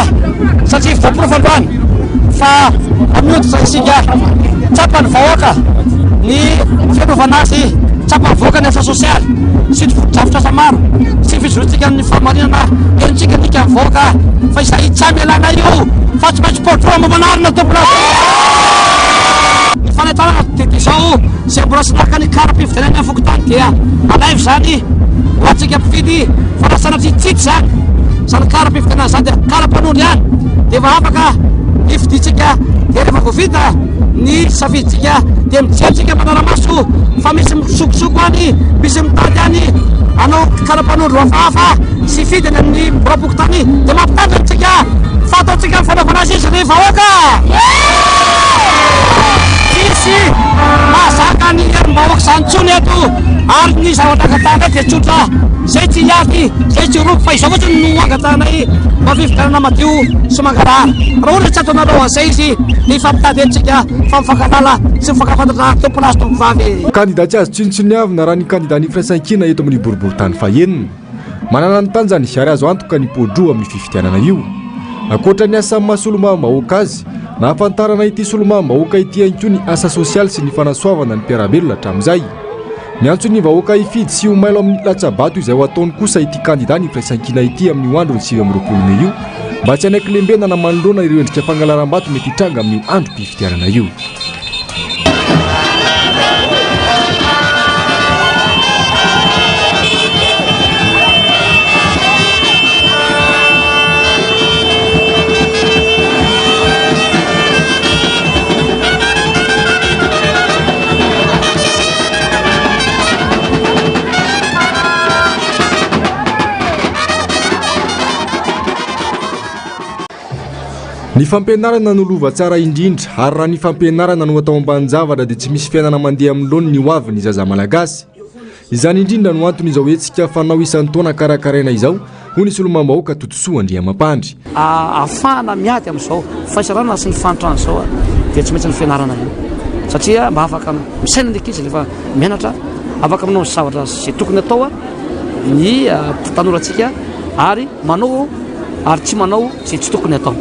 satria voaporofo androany fa mihoditra isika, tsapan'ny vahoaka ny fiarovana azy, tsapan'ny vahoaka ny asa sosialy sy ny fotodrafitrasa maro sy ny fijoroantsika amin'ny fahamarinana, henontsika ny hikan'ny vahoaka fa izay tsy hamelana io fa tsy maintsy pôtrô mba manarina tompona. Ny fanentanana dia izao, izay mbola tsy naka ny kara-pifidianana any fokontany dia alaivo izany ho antsika mpifidy fa raha sanatria tsy hita izany, izany kara-pifidianana izany dia kara-panondro ihany dia efa afaka hifidintsika dia rehefa voavita ny safidintsika dia mijery tsika manara-maso fa misy misokosoko any, misy mitady any hanao kara-panondro hafahafa sy hifidy any amin'ny biraom-pokontany dia mampitandrina antsika fa ataontsika ny fanaovana azy izy ry vahoaka! Tsisy mahazaka ny herim-bahoaka izany intsony eto ary ny zavatra angatahanay dia tsotra, izay tsy hiady, izay tsy hirobo fa izao fotsiny no angatahanay mba fifidianana madio sy mangarahara. Raha ohatra tsy ataonareo an'izay izy dia hifampitady eto tsika fa mifankahalala sy mifankafantatra tompolahy sy tompovavy. Kandida tsy azo tsinontsiniavina raha ny kandidan'ny Firaisankina eto amin'ny boriborintany fahenina. Manana ny tanjany ary azo antoka ny pao-droa amin'io fifidianana io. Ankoatra ny asa maha solombavambahoaka azy, nahafantarana ity solombavambahoaka ity ihany koa ny asa sosialy sy ny fanasoavana ny mpiara-belona hatramin'izay. Miantso ny vahoaka hifidy sy ho mailo amin'ny latsa-bato izay ho ataony kosa ity kandida ny Firaisankina ity amin'io andron'ny 29 mey io mba tsy hanaiky lembenana manoloana ireo endrika fangalaram-bato mety hitranga amin'io androm-pifidianana io. Ny fampianarana no lova tsara indrindra ary raha ny fampianarana no atao ambanin-javatra dia tsy misy fiainana mandeha amin'ny laoniny ho avy ny zaza malagasy. Izany indrindra no anton'izao hetsika fanao isan-taona karakaraina izao, hoy ny solombavambahoaka Todisoa Andriamampandry. Ahafahana miady amin'izao fahasahiranana sy ny fahantrana izao dia tsy maintsy ny fianarana io satria mba afaka misaina ny ankizy rehefa mianatra, afaka manao ny zavatra izay tokony atao ny tanorantsika ary manao ary tsy manao izay tsy tokony atao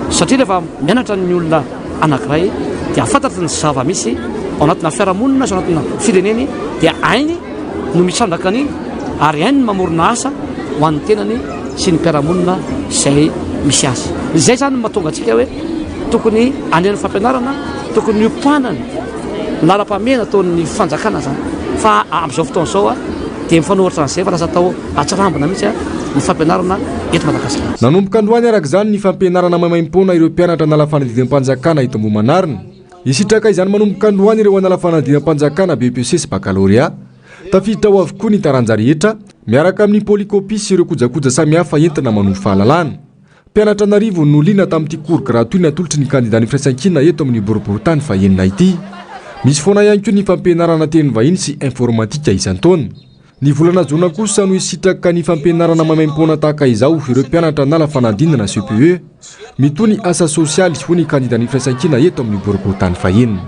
satria rehefa mianatra ny olona anankiray dia fantatry ny zava-misy ao anatina fiarahamonina sy ao anatina fireneny dia hainy no mitrandraka an'iny ary hainy ny mamorona asa ho an'ny tenany sy ny mpiara-monina izay misy azy. Izay izany no mahatonga antsika hoe tokony any amin'ny fampianarana, tokony hiopanana ny laharam-pahamehana ataon'ny fanjakana izany. Fa amin'izao fotoana izao dia mifanohitra an'izay fa lasa atao atsirambina mihitsy ny fampianarana eto Madagasikara. Nanomboka androany araka izany ny fampianarana maimaimpoana ireo mpianatra hanala fanadidinam-panjakana eto Ambohimanarina. Hisitraka izany manomboka androany ireo hanala fanadinam-panjakana BEPC sy Bakalorea. Tafiditra ao avokoa ny taranja rehetra, miaraka amin'ny polycopie sy ireo kojakoja samihafa entina manovo fahalalana. Mpianatra an'arivony no liana tamin'ity cours gratuit natolotry ny kandidàn'ny Firaisankina eto amin'ny boriborintany fahenina ity. Misy foana ihany koa ny fampianarana teny vahiny sy informatika isan-taona. Ny volana jona kosa no hisitraka ny fampianarana maimaimpoana tahaka izao ireo mpianatra hanala fanadinana CPE. Mitohy ny asa sosialy, hoy ny kandidan'ny Firaisankina eto amin'ny boriborintany fahenina.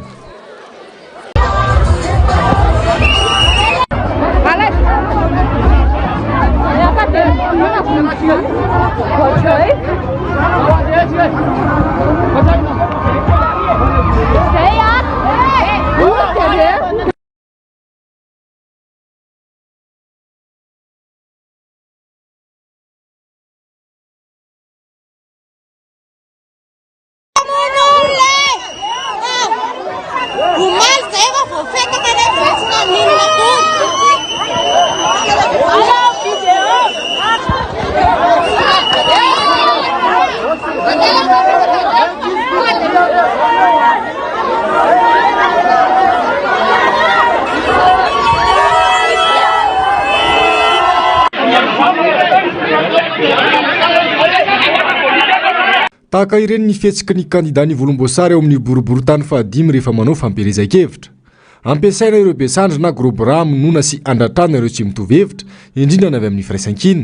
Omaly zay efa voafetaka nefa zay tsy naninona akory. Tahaka ireny ny fihetsiky ny kandida ny volomboasary ao amin'ny boriborintany fahadimy rehefa manao fampielezan-kevitra. Ampiasaina ireo be sandry na gros bras hamonoana sy handratrana ireo tsy mitovy hevitra, indrindra ny avy amin'ny firaisankina.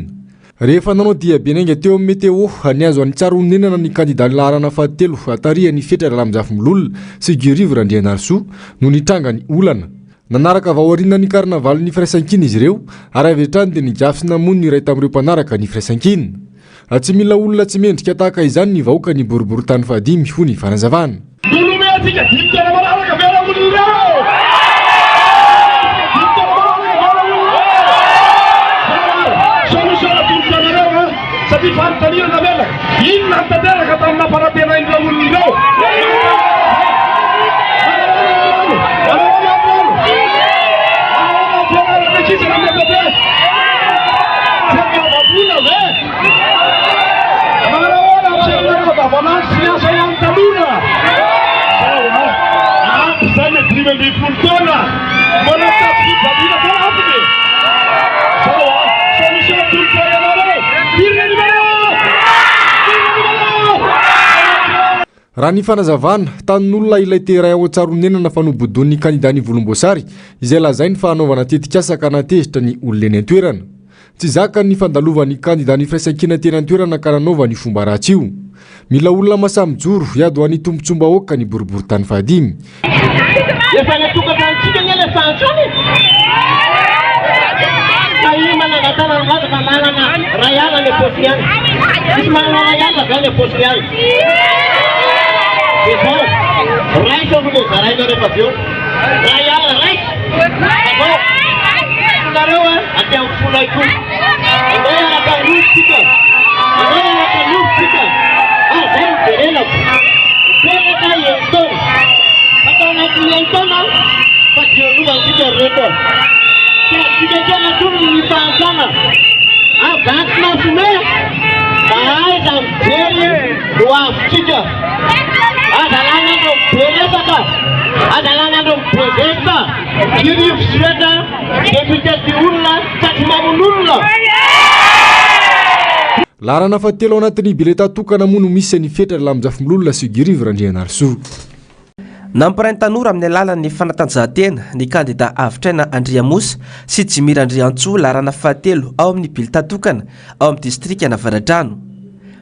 Rehefa nanao diabe niainga teo amin'ny Météo, nihazo an'i Tsiaronenana ny kandida laharana fahatelo tarihan'i Fetra Ralamizafimbolola sy Guy Rivo Randrianarisoa no nitranga ny olana. Nanaraka avy ao aorianan'ny karnavalin'ny firaisankina izy ireo ary avy hatrany dia nigafy sy namono ny iray tamin'ireo mpanaraka ny firaisankina. Tsy mila olona tsy mendrika tahaka izany ny vahoakan'ny boriborintany fahadimy, hoy ny fanazavana. Mbola omentsika dimy taona manaraka ve ireo olona ireo? Dimy taona manaraka ve ireo olona ireo? Solution natolotra anareo an, satria fanontaniana namelaka, inona no tanteraka tamin'ny nampanantenain'ireo olona ireo? Manahoana ny fianarana ankizy any amin'ny EPP? Tsy miava-bola ve? Manahoana ny fiainana andavanandro sy ny asa ihany tanora? Zao a! Ampy izay ny 15 taona mbola mitady fijaliana foana ampy e! Zao a! Solution atolotra ianareo! Firy ny numéro? Firy ny numéro? Raha ny fanazavana, tanin'olona ilay terrain ao Tsaronenana fa nobodoin'ny kandida ny volomboasary, izay lazainy fa hanaovana tetikasa ka nahatezitra ny olona eny an-toerana. Tsy zakany ny fandalovan'ny kandida ny Firaisankina teny an-toerana ka nanaovany io fomba ratsy io. Mila olona masahy mijoro hiady ho an'ny tombontsoam-bahoaka ny boriborintany fahadimy. Efa any an-tokantranontsika anie ilay fahantrana e! Fa io manangan-tanana milaza fa manana ray alina any am-paosiny any. Misy manana ray alina ve any am-paosiny any? Dia izao, raiso aloha ilay zaraina rehefa avy eo. Ray alina, raiso! Azao, fonareo aty amin'ny fonay koa. Andao hiaraka handroso isika. Andao hiaraka handroso isika. Ary izao no jerenako. Mipetraka enin-taona. Fa tao anatin'ny enin-taona, fadiranovana isika ry reto. Tsy azontsika ekena intsony ny fahantrana. Avy tsy mampiomehy, mahaiza mijery ny ho avintsika. Aza lany andro be resaka, aza lany andro be zesta. Guy Rivo Zoetra, député ty olona sady mamono olona. Laharana fahatelo ao anatin'ny biletà tokana moa no misy an'i Fetra Ralamijafimololona sy Guy Rivo Randrianarisoa. Nampiray ny tanora amin'ny alalan'ny fanatanjahantena ny kandida Avotraina Andriamosa sy Jimmy Randriantsoa laharana fahatelo ao amin'ny biletà tokana ao amin'ny distrikan'Avaradrano.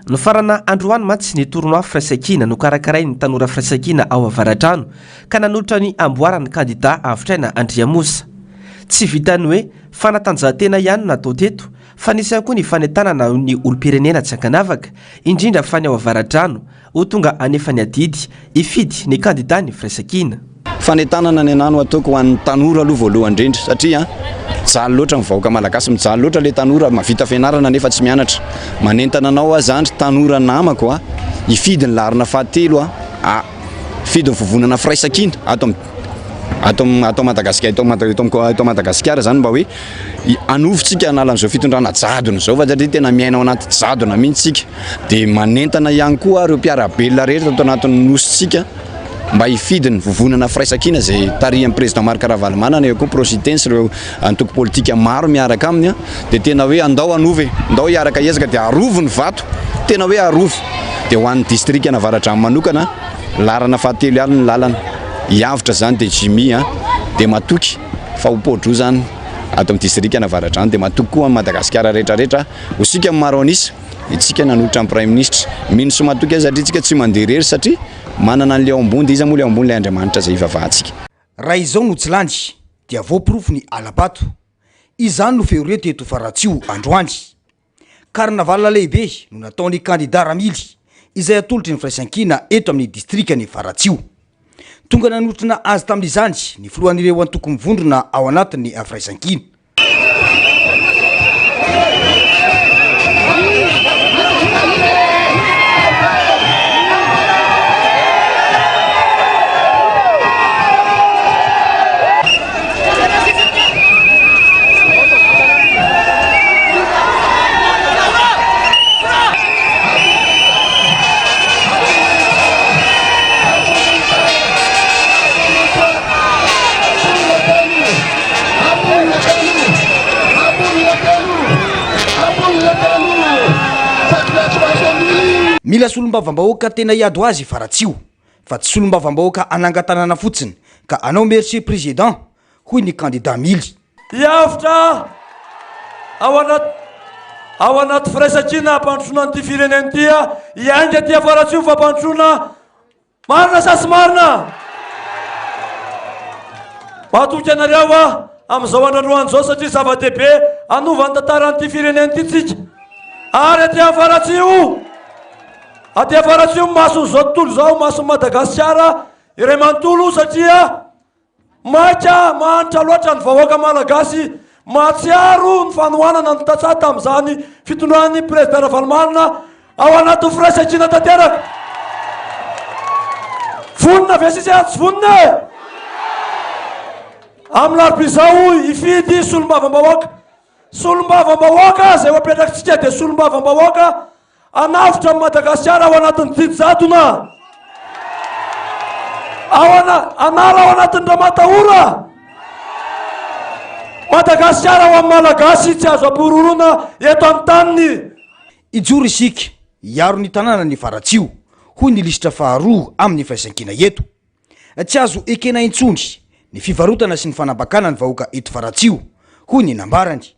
Nifarana androany mantsy ny tournoi Firaisankina nokarakarain'ny tanora Firaisankina ao Avaradrano ka nanolotra ny amboara ny kandida Avotraina Andriamosa. Tsy vitan'ny hoe fanatanjahantena ihany no natao teto fa nisy ihany koa ny fanentanana ny olom-pirenena tsy ankanavaka, indrindra fa ny ao Avaradrano, ho tonga hanefa ny adidy hifidy ny kandidàn'ny Firaisankina. Fanentanana ny anah no ataoko ho an'ny tanora aloha voalohany indrindra satria mijaly loatra ny vahoaka malagasy, mijaly loatra le tanora mahavita fianarana nefa tsy mianatra. Manentana anao aho zany ry tanora namako a, hifidy ny laharana fahatelo a, hifidy ny vovonana firaisankina ato am ato ato Madagasikara eto eto eto Madagasikara zany mba hoe hanovintsika hanala an'izao fitondrana jadona izao fa satria tena miaina ao anaty jadona mihitsy tsika dia manentana ihany koa ireo mpiara-belona rehetra ato anatin'ny nosintsika mba hifidy ny vovonana firaisankina izay tarihan'ny président Marc Ravalomanana eo koa Prositeny sy ireo antoko politika maro miaraka aminy dia tena hoe andao hanova e, andao hiaraka hiezaka dia arovy ny vato, tena hoe arovy dia ho an'ny distrikan'Avaradrano manokana laharana fahatelo ihany ny lalana hiavotra izany dia Jimmy a dia matoky fa ho poa-droa izany ato amin'ny distrikan'Avaradrano dia matoky koa an'i Madagasikara rehetra rehetra ho isika ny maro an'isa isika nanolotra ny praiminisitra mino sy matoky azy satria isika tsy mandeha irery satria manana an'ilay ao ambony dia iza moa ilay ao ambony ilay Andriamanitra izay ivavahantsika. Raha izao no tsy lany dia voaporofo ny hala-bato. Izany no feo re teto Faratsiho androany. Carnaval lehibe no nataon'ny kandida Ramily izay atolotry ny Firaisankina eto amin'ny distrikan'i Faratsiho. Tonga nanotrona azy tamin'izany ny filohan'ireo antoko mivondrona ao anatin'ny Firaisankina. Mila solombavambahoaka tena hiady ho azy i Faratsiho fa tsy solombavambahoaka hanangan-tanana fotsiny ka hanao merci président hoy ny kandida Mily. Hiavotra ao anaty ao anaty firaisankina hampandrosoana an'ity firenena ity, hiainga aty Faratsiho fampandrosoana marina sa tsy marina? Matoky anareo aho amin'izao andro androany izao satria zava-dehibe hanova ny tantaran'ity firenena ity tsika. Ary aty Faratsiho, aty Faratsiho mason'izao tontolo izao, mason'i Madagasikara iray manontolo satria Maika mahantra loatra ny vahoaka Malagasy mahatsiaro ny fanohanana ny tantsaha tamin'izany fitondran'ny Président Ravalomanana ao anatin'ny firaisankina tanteraka. Vonona ve sisa tsy vonona e? Amin'ny larobia izao hifidy solombavambahoaka. Solombavambahoaka izay ho apetrakitsika dia solombavambahoaka Hanavotra an'i Madagasikara ao anatin'ny didy jadona. Ao ana, hanala ao anatin'ny ramatahora. Madagasikara ho an'ny Malagasy tsy azo ampihorohoroana eto amin'ny taniny. Hijoro isika hiaro ny tanànan'i Faratsiho, hoy ny lisitra faharoa amin'ny firaisankina eto. Tsy azo ekena intsony ny fivarotana sy ny fanambakana ny vahoaka eto Faratsiho, hoy ny nambarany.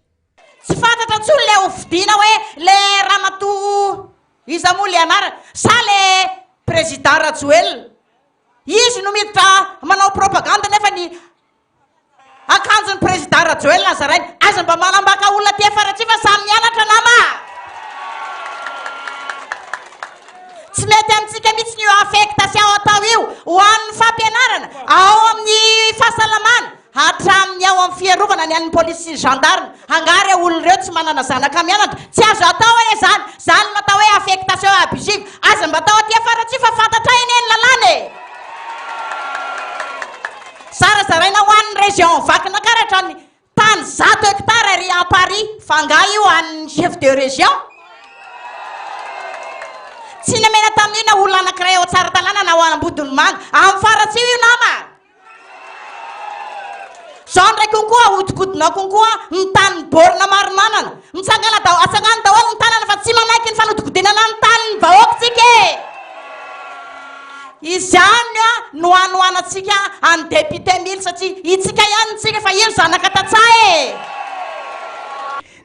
Tsy fantatra intsony le ho fidiana hoe le ramatoa iza moa le anarany sa le président Rajoelina. Izy no miditra manao propagande nefa ny akanjon'ny président Rajoelina zarainy. Aza mba manambaka olona aty Faratsiho fa samy mianatra nama a! Tsy mety amintsika mihitsy io affectation atao io ho an'ny fampianarana, ao amin'ny fahasalamana, Hatramin'ny ao amin'ny fiarovana ny an'ny polisy sy ny gendarme, angaha ireo olona ireo tsy manana zanaka mianatra? Tsy azo atao anie izany, izany no atao hoe affectation abusive, aza mba atao aty afara-tsia fa fantatray anie ny lalàna e! Zarazaraina ho an'ny région Vakinakaratra ny tany zato hectare ery Amparihy, fa angaha io an'ny chef de région? Tsy nomena tamin'io na olona anankiray ao Tsaratanàna na ao Ambodinimanga, amin'ny faratsiho io nama! Zao ndray. manaiky konkoa ahodikodina konkoa ny tanin'ny borne Marimanana. Mitsangana daholo, atsangano daholo ny tanana fa tsy manaiky ny fanodikodinana ny tanin'ny vahoaka tsika e! Izany no hanohanantsika an'i député Mily satria itsika ihany ny tsika fa io zanaka tantsaha e!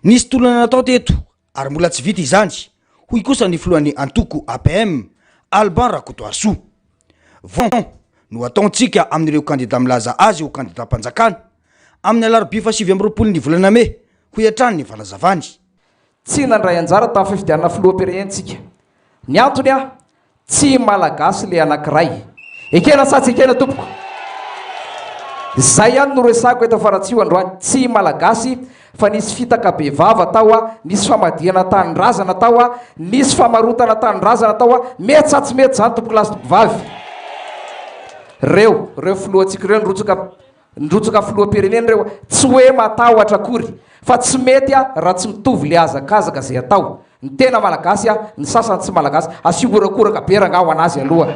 Nisy tolona natao teto ary mbola tsy vita izany, hoy kosa ny filohan'ny antoko APM, Alban Rakotoarisoa. Vao no ataontsika amin'ireo kandida milaza azy ho kandidam-panjakana, amin'ny alarobia fahasivy amby 20 ny volana mey, hoy hatrany ny fanazavany. Tsy nandray anjara tamin'ny fifidianana filoham-pirenena isika. Ny antony an, tsy malagasy le anakiray. Ekena sa tsy ekena tompoko? Zay ihany no resahiko eto Faratsiho androany, tsy malagasy fa nisy fitaka be vava tao a, nisy famadihana tanindrazana tao a, nisy famarotana tanindrazana tao a, mety sa tsy mety zany tompoko lahy sy tompoko vavy? Reo, reo filohantsika reo nirotsaka Nirotsaka filoham-pirenena ireo, tsy hoe matahotra akory fa tsy mety raha tsy mitovy le hazakazaka zay atao. Ny tena malagasy ny sasany tsy malagasy. Asio horakoraka be rangaha ho anazy aloha.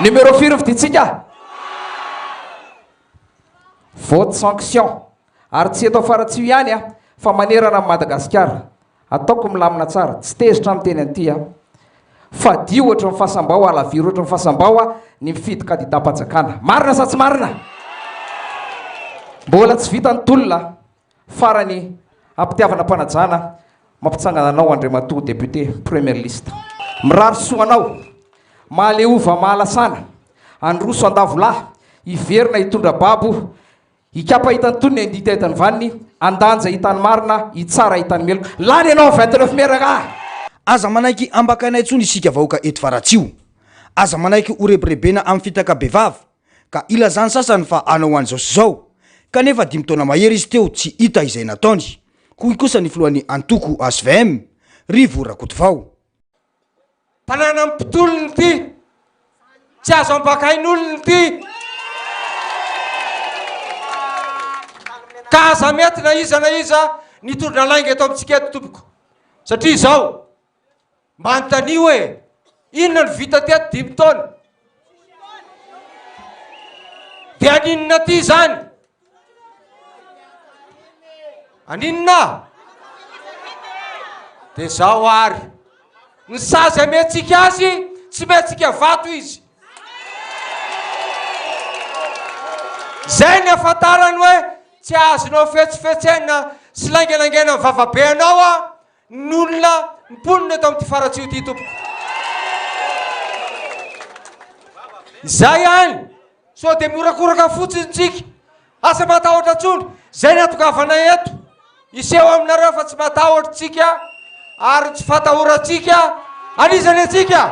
Numéro firy ny fidintsika? Vote sanction. Ary tsy eto Faratsiho ihany fa manerana an'i Madagasikara. Ataoko milamina tsara, tsy tezitra aho miteny an'ity a! Fadio ohatry ny fasam-bao, alaviro ohatry ny fasam-bao a, ny mifidy kandidam-panjakana. Marina sa tsy marina? Mbola tsy vita ny tolona a! Farany, am-pitiavana am-panajana, mampitsangana anao Andriamatoa Député Première Liste. Mirary soa anao, mahaleova mahalasana, handroso handavo lahy, hiverina hitondra babo, Hikapa hita ny tonony, handita hita ny vaniny, handanja hita ny marina, hitsara hita ny meloka. Lany ianao 29 mai rangah! Aza manaiky ambakaina intsony isika vahoaka eto Faratsiho. Aza manaiky ho rebirebena amin'ny fitaka bevava ka ilazan'ny sasany fa hanao an'izao sy izao kanefa dimy taona mahery izy teo tsy hita izay nataony, hoy kosa ny filohan'ny antoko hvm, Rivo Rakotovao. Tanànan'ny mpitolona ity, tsy azo ambakain'olona ity. Ka aza mety na iza na iza nitondra lainga eto amintsika eto tompoko. Satria izao, mba anontanio e, inona no vita teto dimy taona? Dia aninona aty izany? Aninona? Dia zao ary, ny sazy amentsika azy, tsy mentsika vato izy. Zay ny afantarany hoe tsy azonao fetsifetsena sy laingalaingaina ny vavabe anao a, ny olona mponina eto amin'ity faratsiho ity tompoko. Izay ihany. Sao dia mihorakoraka fotsiny tsika. Aza matahotra intsony. Zay ny hatongavanay eto. Hiseho aminareo fa tsy matahotra tsika ary tsy fatahorantsika. An'iza ny antsika?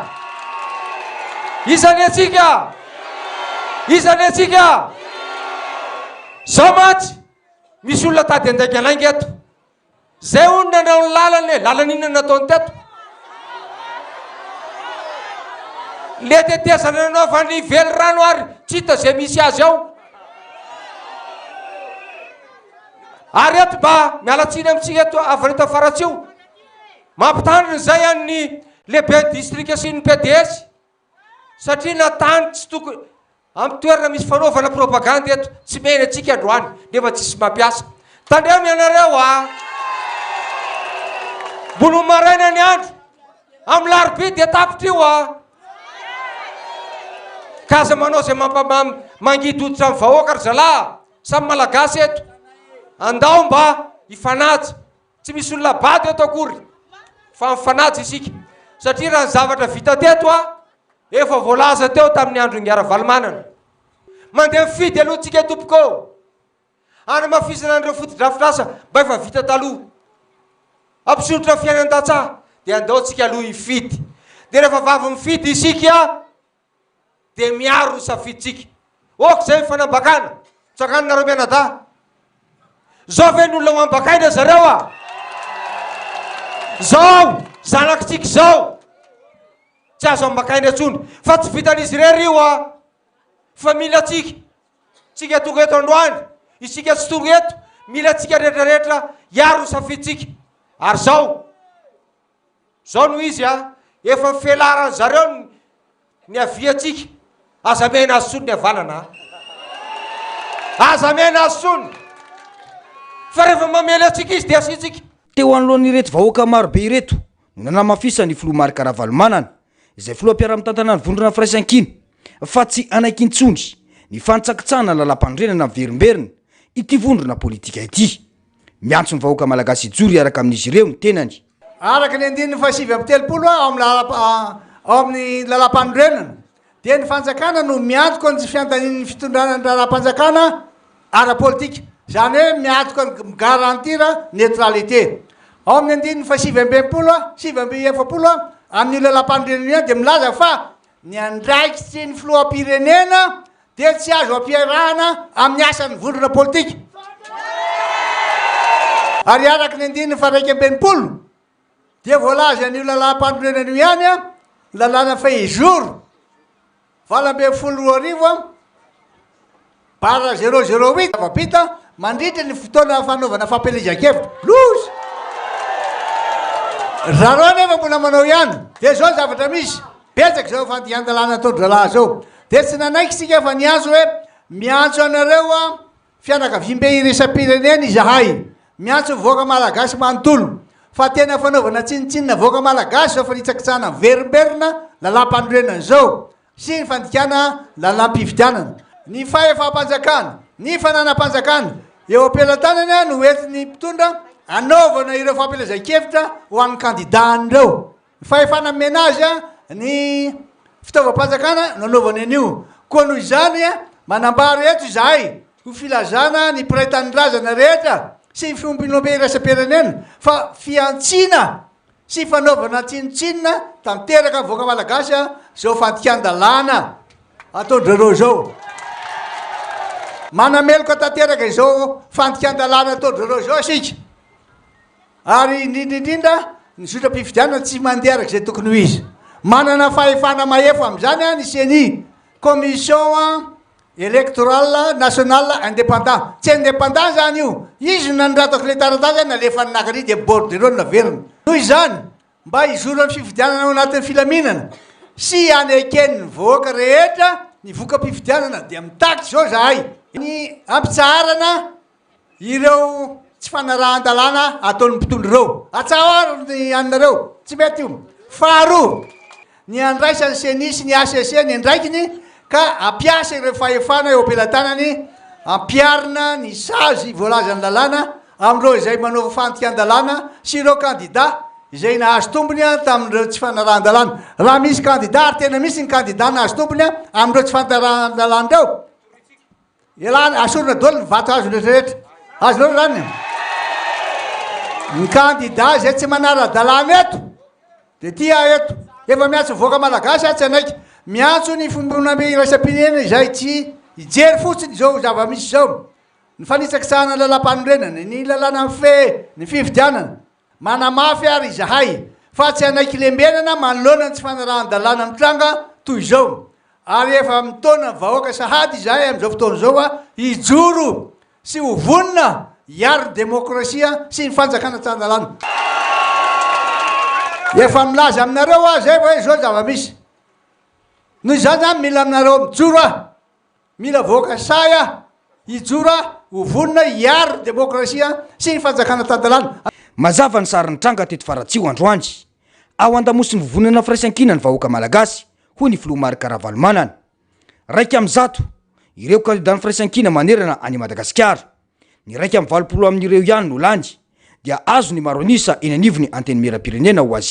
Iza ny antsika? Iza ny antsika? Zao mantsy, misy olona tady handaingalainga eto. Zay hono nanao ny lalana e, lalana inona nataony teto? Le tetezana nanaovany velirano ary tsy hita zay misy azy ao. Ary eto mba miala tsiny amintsika eto avy eto Faratsiho. Mampitandrina izay an'ny lehiben'ny distrika sy ny PDS. Satria na tany tsy tokony, amin'ny toerana misy fanaovana propagandy eto, tsy mena antsika androany, nefa tsisy mampiasa. Tandremo ianareo a! Mbola ho maraina ny andro, amin'ny larobia dia tapitra io a! Ka aza manao izay mampamamy mangidy hoditra amin'ny vahoaka ry zalahy, samy malagasy eto. Andao mba hifanaja. Tsy misy olona bado eto akory fa mifanaja isika satria raha ny zavatra vita teto a efa voalaza teo tamin'ny andron'i Ravalomanana. Mandeha mifidy aloha tsika tompoko ô! Hanamafisana an'ireo fotodrafitrasa mba efa vita taloha. Hampisondrotra fiainan-tantsaha dia andao tsika aloha hifidy. Dia rehefa vavy mifidy isika dia miaro ny safidintsika. Ok zay ny fanambakana, tsangano nareo mianadahy. Zao ve ny olona ho ambakaina zareo a? Zao zanakitsika zao tsy azo ambakaina intsony fa tsy vitan'izy irery io a! Fa mila antsika, tsika tonga eto androany, isika tsy tonga eto, mila antsika rehetrarehetra hiaro ny safidintsika. Ary zao. Zao no izy a, efa felaran zareo ny ny havia tsika, aza miaina azy tsony ny havanana a. Aza miaina azy tsony fa rehefa mamely antsika izy dia asiantsika. Teo anoloan'ireto vahoaka marobe ireto no nanamafisan'ny filoha Marc Ravalomanana, izay filoha mpiara-mitantana ny vondrona Firaisankina, fa tsy hanaiky intsony ny fanitsakitsahana ny lalàmpanorenana miverimberina ity vondrona politika ity. Miantso ny vahoaka malagasy hijoro hiaraka amin'izy ireo ny tenany. Araka ny andininy faha-39 ao amin'ny ao amin'ny lalàmpanorenana dia ny fanjakana no miantoka ny tsy fiandanian'ny fitondrana ny raharaham-panjakana ara-politika, izany hoe miantoka ny mi-garantir neutralité. Ao amin'ny andininy faha-69, 49 amin'io lalàmpanorenana io ihany dia milaza fa ny andraikitry ny filoham-pirenena dia tsy azo ampiarahana amin'ny asan'ny vondrona politika. Ary araka ny andininy faha-61 dia voalazan'io lalàmpanorenana io ihany, lalàna fehizoro 2018 barre zéro zéro huit, zava-bita mandritra ny fotoana fanaovana fampielezan-kevitra. Loza! Ry zareo anefa mbola manao ihany. Dia izao ny zavatra misy, betsaka izao fandikan-dalàna ataon-drahalahy izao. Dia tsy nanaiky isika fa niantso hoe miantso anareo fianakaviambe iraisam-pirenena izahay, miantso ny vahoaka malagasy manontolo fa tena fanaovana tsinontsinona vahoaka malagasy izao fanitsakitsahana miverimberina lalàmpanorenana izao sy ny fandikana lalàm-pifidianana. Ny fahefam-panjakana, ny fananam-panjakana eo am-pelatanana no entin'ny mpitondra anaovana ireo fampielezan-kevitra ho an'ny kandidà an'ireo. Ny fahefana nomena azy, ny fitaovam-panjakana no anaovany an'io. Koa noho izany, manambara eto izahay ho filazana ny mpiray tanindrazana rehetra sy ny fiombonambe iraisam-pirenena fa fihantsiana sy fanaovana tsinontsinona tanteraka ny vahoaka malagasy izao fandikan-dalàna ataon-dry zareo izao. Manameloka tanteraka izao fandikan-dalàna ataon-dry zareo izao isika. Ary indrindra indrindra ny zotram-pifidianana tsy mandeha araka izay tokony ho izy. Manana fahefana mahefa amin'izany ny Ceni, Commission Electorale Nationale Indépendant. Tsy indépendant izany io. Izy no nanoratako ilay taratasy nalefany naka an'io dia bordereau no naverina. Noho izany, mba hizoran'ny fifidianana ao anatin'ny filaminana sy haneken'ny vahoaka rehetra ny voka-pifidianana dia mitaky izao izahay ny hampitsaharana Ireo tsy fanarahan-dalàna ataon'ny mpitondra ireo. Atsaharo ny anareo, tsy mety io. Faharoa, ny handraisan'ny Ceni sy ny hcc ny andraikiny ka hampiasa ireo fahefana eo am-pelatanany hampiharina ny sazy voalazan'ny lalàna amin'ireo izay manao fandikan-dalàna sy ireo kandida izay nahazo tombony tamin'ireo tsy fanarahan-dalàna. Raha misy kandida, ary tena misy ny kandida nahazo tombony amin'ireo tsy fanarahan-dalàna ireo, Ialana, asorina daholo ny vato hazo rehetra rehetra. Azonareo zany e? Ny kandida izay tsy manara-dalàna eto dia ty aho eto. Efa miantso vahoaka malagasy aho tsy hanaiky. Miantso ny fiombonambe iraisam-pirenena izay tsy hijery fotsiny izao zava-misy izao. Ny fanitsakitsahana ny lalàmpanorenana, ny lalàna mifehy ny fifidianana. Manamafy ary izahay fa tsy hanaiky lembenana manoloana ny tsy fanarahan-dalàna mitranga toy izao ary efa mitaona ny vahoaka sahady izahay amin'izao fotoana izao hijoro sy ho vonona hiaro ny demokrasia sy ny fanjakana tan-dalàna. Efa milaza aminareo aho izay hoe izao ny zava-misy. Noho izany izany mila aminareo mijoro aho. Mila vahoaka sahy aho hijoro aho ho vonona hiaro ny demokrasia sy ny fanjakana tan-dalàna. Mazava ny sary nitranga teto Faratsiho androany. Ao andamosin'ny vovonana Firaisankina ny vahoaka malagasy, hoy ny filoha Marc Ravalomanana. 101 ireo kandidan'ny Firaisankina manerana an'i Madagasikara. Ny 81 amin'ireo ihany no lany, dia azo ny maro an'isa eny anivon'ny Antenimierampirenena ho azy.